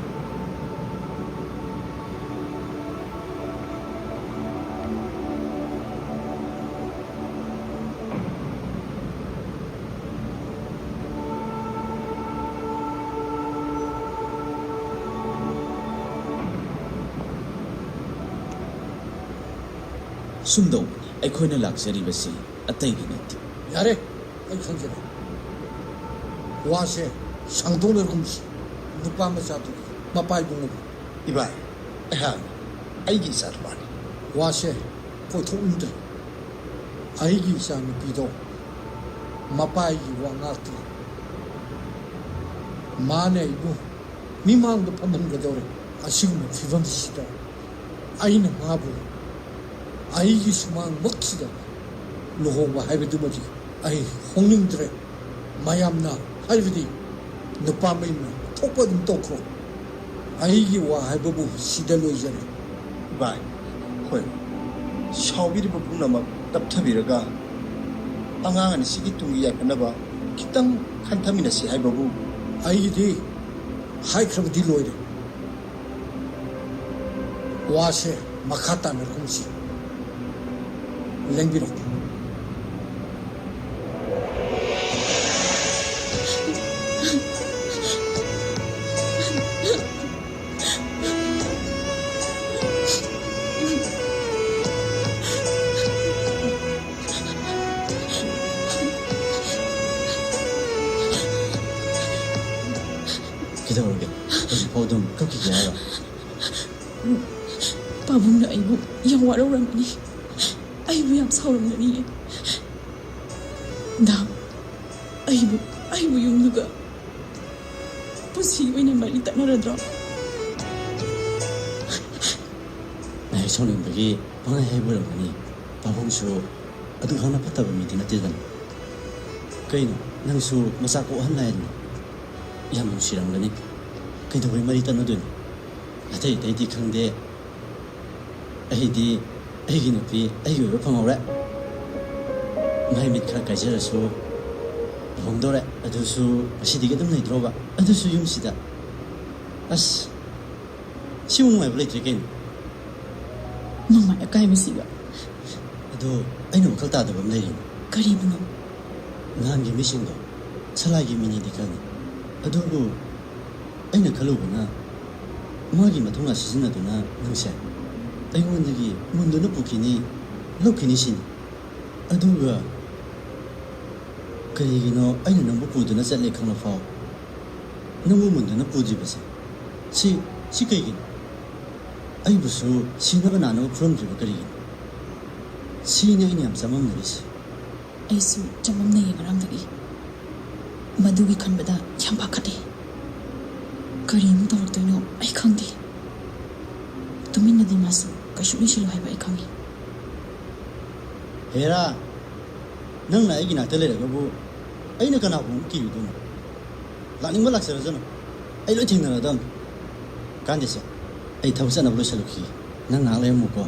ꯁꯨꯝꯗꯧꯕꯅꯤ, ꯑꯩꯈꯣꯏꯅ ꯂꯥꯛꯆꯔꯤꯕꯁꯤ ꯑꯇꯩꯒꯤ ꯅꯠꯇꯦ꯫ ꯌꯥꯔꯦ, ꯑꯩ ꯈꯪꯖꯔꯦ꯫ ꯋꯥꯁꯦ ꯁꯥꯡꯗꯣꯛꯅꯔꯒꯨꯝꯁꯤ꯫ ꯅꯨꯄꯥ ꯃꯆꯥꯗꯨ ꯃꯄꯥ ꯏꯕꯨꯡꯉꯣꯕꯨ꯫ ꯏꯕꯥꯏ, ꯑꯩꯍꯥꯛ ꯑꯩꯒꯤ ꯏꯆꯥ ꯅꯨꯄꯥꯅꯤ꯫ ꯋꯥꯁꯦ ꯀꯣꯏꯊꯣꯛꯅꯤꯡꯗ꯭ꯔꯦ꯫ ꯑꯩꯒꯤ ꯏꯆꯥ ꯅꯨꯄꯤꯗꯣ ꯃꯄꯥꯒꯤ ꯋꯥ ꯉꯥꯛꯇ꯭ꯔꯦ꯫ ꯃꯥꯅ ꯑꯩꯕꯨ ꯃꯤꯃꯥꯡꯗ ꯐꯝꯍꯟꯒꯗꯧꯔꯦ꯫ ꯑꯁꯤꯒꯨꯝꯕ ꯐꯤꯕꯝꯁꯤꯗ ꯑꯩꯅ ꯃꯥꯕꯨ ꯑꯩꯒꯤ ꯁꯨꯃꯥꯡꯃꯛꯁꯤꯗ ꯂꯨꯍꯣꯡꯕ ꯍꯥꯏꯕꯗꯨꯃꯗꯤ ꯑꯩ ꯍꯣꯡꯅꯤꯡꯗ꯭ꯔꯦ꯫ ꯃꯌꯥꯝꯅ ꯍꯥꯏꯕꯗꯤ ꯅꯨꯄꯥ ꯃꯌꯨꯝꯅ ꯊꯣꯛꯄ ꯑꯗꯨꯝ ꯇꯧꯈ꯭ꯔꯣ꯫ ꯑꯩꯒꯤ ꯋꯥ ꯍꯥꯏꯕꯕꯨ ꯁꯤꯗ ꯂꯣꯏꯖꯔꯦ꯫ ꯚꯥꯏ, ꯍꯣꯏ, ꯁꯥꯎꯕꯤꯔꯤꯕ ꯄꯨꯝꯅꯃꯛ ꯇꯞꯊꯕꯤꯔꯒ ꯑꯉꯥꯡ ꯑꯅꯤꯁꯤꯒꯤ ꯇꯨꯡꯒꯤ ꯌꯥꯏꯐꯅꯕ ꯈꯤꯇꯪ ꯈꯟꯊꯃꯤꯟꯅꯁꯤ ꯍꯥꯏꯕꯕꯨ꯫ ꯑꯩꯒꯤꯗꯤ ꯍꯥꯏꯈ꯭ꯔꯕꯗꯤ ꯂꯣꯏꯔꯦ꯫ ꯋꯥꯁꯦ ꯃꯈꯥ ꯇꯥꯅ ꯀꯨꯝꯁꯤ꯫ ꯂꯦꯡꯕꯤꯔꯛꯎ꯫ ꯀꯩꯗꯧꯔꯒꯦ? ꯍꯧꯖꯤꯛꯐꯥꯎ ꯑꯗꯨꯝ ꯀꯞꯈꯤꯒꯦ ꯍꯥꯏꯔꯣ? ꯄꯥꯕꯨꯡꯅ ꯑꯩꯕꯨ ꯌꯥꯝ ꯋꯥꯔꯧꯔꯝꯒꯅꯤ꯫ ꯑꯩꯕꯨ ꯌꯥꯝ ꯁꯥꯎꯔꯝꯒꯅꯤꯌꯦ꯫ ꯗꯥ, ꯑꯩꯕꯨ, ꯑꯩꯕꯨ ꯌꯨꯝꯗꯨꯒ ꯄꯨꯟꯁꯤ ꯑꯣꯏꯅ ꯃꯔꯤ ꯇꯠꯅꯔꯗ꯭ꯔꯣ? ꯅꯍꯥꯛ ꯁꯥꯎꯅꯤꯡꯕꯒꯤ ꯄꯪꯍꯥꯏ ꯍꯥꯏꯕ ꯑꯣꯏꯔꯝꯒꯅꯤ꯫ ꯄꯥꯕꯨꯡꯁꯨ ꯑꯗꯨꯛ ꯌꯥꯝꯅ ꯐꯠꯇꯕ ꯃꯤꯗꯤ ꯅꯠꯇꯦꯗꯅ꯫ ꯀꯩꯅꯣ, ꯅꯪꯁꯨ ꯃꯆꯥ ꯀꯣꯛꯍꯟ ꯅꯥꯏꯗꯅ? ꯌꯥꯝ ꯅꯨꯡꯁꯤꯔꯝꯒꯅꯤ꯫ ꯀꯩꯗꯧꯕꯩ ꯃꯔꯤ ꯇꯠꯅꯗꯣꯏꯅꯣ? ꯑꯇꯩ ꯑꯇꯩꯗꯤ ꯈꯪꯗꯦ, ꯑꯩꯗꯤ ꯑꯩꯒꯤ ꯅꯨꯄꯤ ꯑꯩꯒꯤ ꯑꯣꯏꯕ ꯐꯪꯍꯧꯔꯦ꯫ ꯃꯥꯏ ꯃꯤꯠ ꯈꯔ ꯀꯥꯏꯖꯔꯁꯨ ꯂꯨꯍꯣꯡꯗꯧꯔꯦ꯫ ꯑꯗꯨꯁꯨ ꯉꯁꯤꯗꯒꯤ ꯑꯗꯨꯝ ꯂꯩꯗ꯭ꯔꯣꯕ? ꯑꯗꯨꯁꯨ ꯌꯨꯝꯁꯤꯗ꯫ ꯑꯁ, ꯁꯤꯃꯨꯛ ꯅꯨꯡꯉꯥꯏꯕ ꯂꯩꯇ꯭ꯔꯦ ꯀꯩꯅꯣ꯫ ꯅꯨꯡꯉꯥꯏ ꯑꯀꯥꯏꯕꯁꯤꯒ꯫ ꯑꯗꯣ ꯑꯩꯅ ꯋꯥꯈꯜ ꯇꯥꯗꯕ ꯑꯃ ꯂꯩꯔꯤꯅꯦ꯫ ꯀꯔꯤꯕꯨꯅꯣ? ꯅꯍꯥꯟꯒꯤ ꯃꯤꯁꯤꯡꯗꯣ ꯁꯂꯥꯏꯒꯤ ꯃꯤꯅꯤꯗꯤ ꯈꯪꯉꯤ, ꯑꯗꯨꯕꯨ ꯑꯩꯅ ꯈꯜꯂꯨꯕꯅ ꯃꯥꯒꯤ ꯃꯊꯧꯅꯥ ꯁꯤꯖꯤꯟꯅꯗꯨꯅ ꯅꯪꯁꯦ ꯑꯩꯉꯣꯟꯗꯒꯤ ꯃꯨꯟꯗꯨꯅ ꯄꯨꯈꯤꯅꯤ, ꯂꯧꯈꯤꯅꯤ ꯁꯤꯅꯤ꯫ ꯑꯗꯨꯒ ꯀꯔꯤꯒꯤꯅꯣ ꯑꯩꯅ ꯅꯪꯕꯨ ꯄꯨꯗꯨꯅ ꯆꯠꯂꯦ ꯈꯪꯂꯐꯥꯎ ꯅꯪꯕꯨ ꯃꯨꯟꯗꯨꯅ ꯄꯨꯗ꯭ꯔꯤꯕꯁꯦ? ꯁꯤ, ꯁꯤ ꯀꯩꯒꯤꯅꯣ? ꯑꯩꯕꯨꯁꯨ ꯁꯤꯅꯕ ꯅꯥꯅꯕ ꯐꯨꯔꯝꯗ꯭ꯔꯤꯕ ꯀꯔꯤꯒꯤꯅꯣ? ꯁꯤꯅꯤ ꯑꯩꯅ ꯌꯥꯝ ꯆꯃꯝꯅꯔꯤꯁꯦ꯫ ꯑꯩꯁꯨ ꯆꯃꯝꯅꯩꯌꯦ ꯉꯔꯥꯡꯗꯒꯤ꯫ ꯃꯗꯨꯒꯤ ꯈꯟꯕꯗ ꯌꯥꯝ ꯄꯥꯈꯠꯂꯤ꯫ ꯀꯔꯤ ꯑꯃꯨꯛ ꯇꯧꯔꯛꯇꯣꯏꯅꯣ ꯑꯩ ꯈꯪꯗꯦ꯫ ꯇꯨꯃꯤꯟꯅꯗꯤ ꯃꯥꯁꯨ ꯀꯩꯁꯨ ꯂꯣꯏꯁꯤꯜꯂꯣ ꯍꯥꯏꯕ ꯑꯩ ꯈꯪꯉꯤ꯫ ꯍꯦꯔꯥ, ꯅꯪꯅ ꯑꯩꯒꯤ ꯅꯥꯛꯇ ꯂꯩꯔꯒꯕꯨ ꯑꯩꯅ ꯀꯅꯥꯕꯨ ꯑꯃꯨꯛ ꯀꯤꯔꯨꯗꯣꯏꯅꯣ? ꯂꯥꯛꯅꯤꯡꯕ ꯂꯥꯛꯆꯔꯖꯅꯨ, ꯑꯩ ꯂꯣꯏ ꯊꯦꯡꯅꯔꯗꯕꯅꯤ꯫ ꯀꯥꯟꯗꯦꯁꯦ, ꯑꯩ ꯊꯕꯛ ꯆꯠꯅꯕ ꯂꯣꯏꯁꯤꯜꯂꯨꯈꯤꯒꯦ꯫ ꯅꯪ ꯉꯥꯏꯍꯥꯛ ꯂꯩꯔꯝꯃꯨꯀꯣ꯫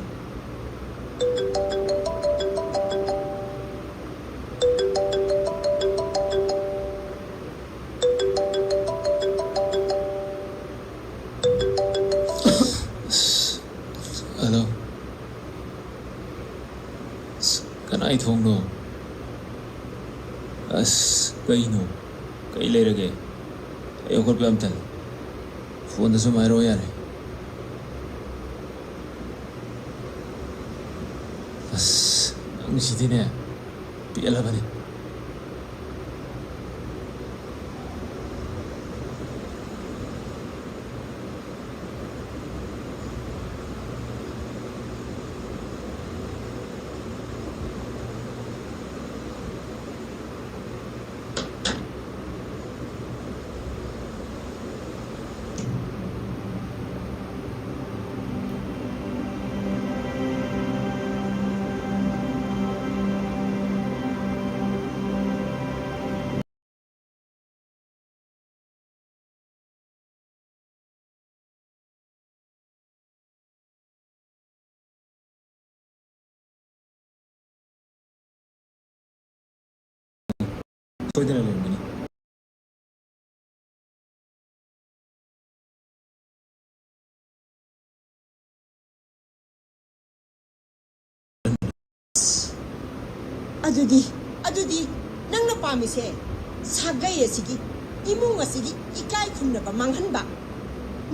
ꯑꯁ, ꯍꯜꯂꯣ꯫ ꯑꯁ, ꯀꯅꯥꯏ ꯊꯣꯡꯅꯣ? ꯑꯁ, ꯀꯩꯅꯣ? ꯀꯩ ꯂꯩꯔꯒꯦ? ꯑꯩ ꯍꯧꯒꯠꯄ ꯌꯥꯝ ꯇꯜꯂꯤ꯫ ꯐꯣꯟꯗ ꯁꯨꯝ ꯍꯥꯏꯔꯛꯑꯣ ꯌꯥꯔꯦ꯫ ꯑꯁ, ꯅꯪꯁꯤꯗꯤꯅꯦ, ꯄꯦꯜꯂꯕꯅꯤ꯫ ꯁꯣꯏꯗꯅ ꯂꯩꯔꯝꯒꯅꯤ꯫ ꯑꯗꯨꯗꯤ, ꯑꯗꯨꯗꯤ ꯅꯪꯅ ꯄꯥꯝꯃꯤꯁꯦ ꯁꯥꯒꯩ ꯑꯁꯤꯒꯤ, ꯏꯃꯨꯡ ꯑꯁꯤꯒꯤ ꯏꯀꯥꯏ ꯈꯨꯝꯅꯕ ꯃꯥꯡꯍꯟꯕ,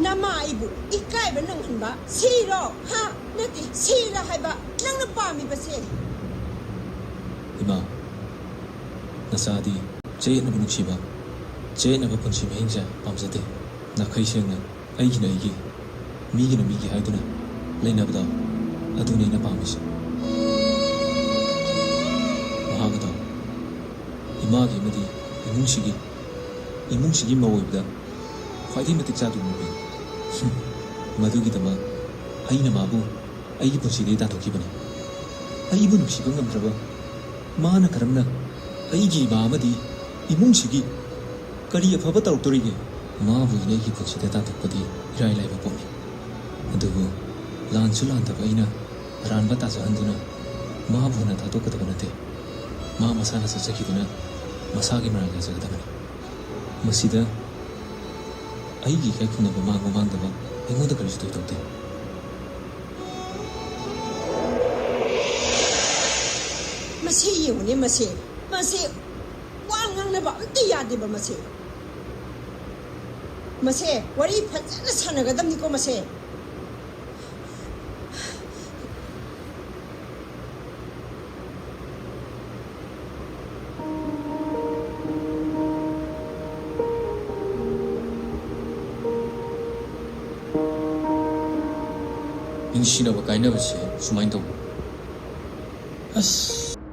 ꯅꯃꯥ ꯑꯩꯕꯨ ꯏꯀꯥꯏꯕ ꯅꯪꯍꯟꯕ, ꯁꯤꯔꯣ? ꯍꯥ? ꯅꯠꯇꯦ, ꯁꯤꯔ ꯍꯥꯏꯕ ꯅꯪꯅ ꯄꯥꯝꯃꯤꯕꯁꯦ? ꯏꯃꯥ, ꯅꯆꯥꯗꯤ ꯆꯌꯦꯠꯅꯕ ꯅꯨꯡꯁꯤꯕ, ꯆꯌꯦꯠꯅꯕ ꯄꯨꯟꯁꯤ ꯃꯍꯤꯡꯁꯦ ꯄꯥꯝꯖꯗꯦ꯫ ꯅꯥꯈꯩ ꯁꯦꯡꯅ ꯑꯩꯒꯤꯅ ꯑꯩꯒꯤ, ꯃꯤꯒꯤꯅ ꯃꯤꯒꯤ ꯍꯥꯏꯗꯨꯅ ꯂꯩꯅꯕꯗꯣ, ꯑꯗꯨꯅꯦ ꯑꯩꯅ ꯄꯥꯝꯃꯤꯁꯦ꯫ ꯃꯍꯥꯛ ꯑꯗꯣ ꯏꯃꯥꯒꯤ ꯑꯃꯗꯤ ꯏꯃꯨꯡꯁꯤꯒꯤ, ꯏꯃꯨꯡꯁꯤꯒꯤ ꯃꯧ ꯑꯣꯏꯕꯗ ꯈ꯭ꯋꯥꯏꯗꯒꯤ ꯃꯇꯤꯛ ꯆꯥꯗꯕ ꯅꯨꯄꯤ꯫ ꯃꯗꯨꯒꯤꯗꯃꯛ ꯑꯩꯅ ꯃꯥꯕꯨ ꯑꯩꯒꯤ ꯄꯨꯟꯁꯤꯗꯒꯤ ꯇꯥꯟꯊꯣꯛꯈꯤꯕꯅꯤ꯫ ꯑꯩꯕꯨ ꯅꯨꯡꯁꯤꯕ ꯉꯝꯗ꯭ꯔꯕ ꯃꯥꯅ ꯀꯔꯝꯅ ꯑꯩꯒꯤ ꯏꯃꯥ ꯑꯃꯗꯤ ꯏꯃꯨꯡꯁꯤꯒꯤ ꯀꯔꯤ ꯑꯐꯕ ꯇꯧꯔꯛꯇꯣꯔꯤꯒꯦ? ꯃꯥꯕꯨ ꯑꯩꯅ ꯑꯩꯒꯤ ꯄꯨꯟꯁꯤꯗ ꯇꯥꯟꯊꯣꯛꯄꯗꯤ ꯏꯔꯥꯏ ꯂꯥꯏꯕ ꯄꯣꯠꯅꯤ꯫ ꯑꯗꯨꯕꯨ ꯂꯥꯟꯁꯨ ꯂꯥꯟꯗꯕ ꯑꯩꯅ ꯑꯔꯥꯟꯕ ꯇꯥꯖꯍꯟꯗꯨꯅ ꯃꯥꯕꯨ ꯍꯟꯅ ꯊꯥꯗꯣꯛꯀꯗꯕ ꯅꯠꯇꯦ꯫ ꯃꯥ ꯃꯁꯥꯅ ꯆꯠꯆꯈꯤꯗꯨꯅ ꯃꯁꯥꯒꯤ ꯃꯔꯥꯜ ꯌꯥꯖꯒꯗꯕꯅꯤ꯫ ꯃꯁꯤꯗ ꯑꯩꯒꯤ ꯏꯀꯥꯏ ꯈꯨꯝꯅꯕ ꯃꯥꯡꯕ ꯃꯥꯡꯗꯕ ꯑꯩꯉꯣꯟꯗ ꯀꯔꯤꯁꯨ ꯊꯣꯏꯗꯣꯛꯇꯦ꯫ ꯃꯁꯤ ꯌꯦꯡꯉꯨꯅꯦ, ꯃꯁꯤ, ꯃꯁꯤ ꯋꯥ ꯉꯥꯡꯅꯕ ꯑꯝꯇ ꯌꯥꯗꯦꯕ ꯃꯁꯤ꯫ ꯃꯁꯦ ꯋꯥꯔꯤ ꯐꯖꯅ ꯁꯥꯟꯅꯒꯗꯕꯅꯤꯀꯣ ꯃꯁꯦ꯫ ꯅꯤꯡꯁꯤꯅꯕ ꯀꯥꯏꯅꯕꯁꯦ ꯁꯨꯃꯥꯏꯅ ꯇꯧꯕ꯫ ꯑꯁ,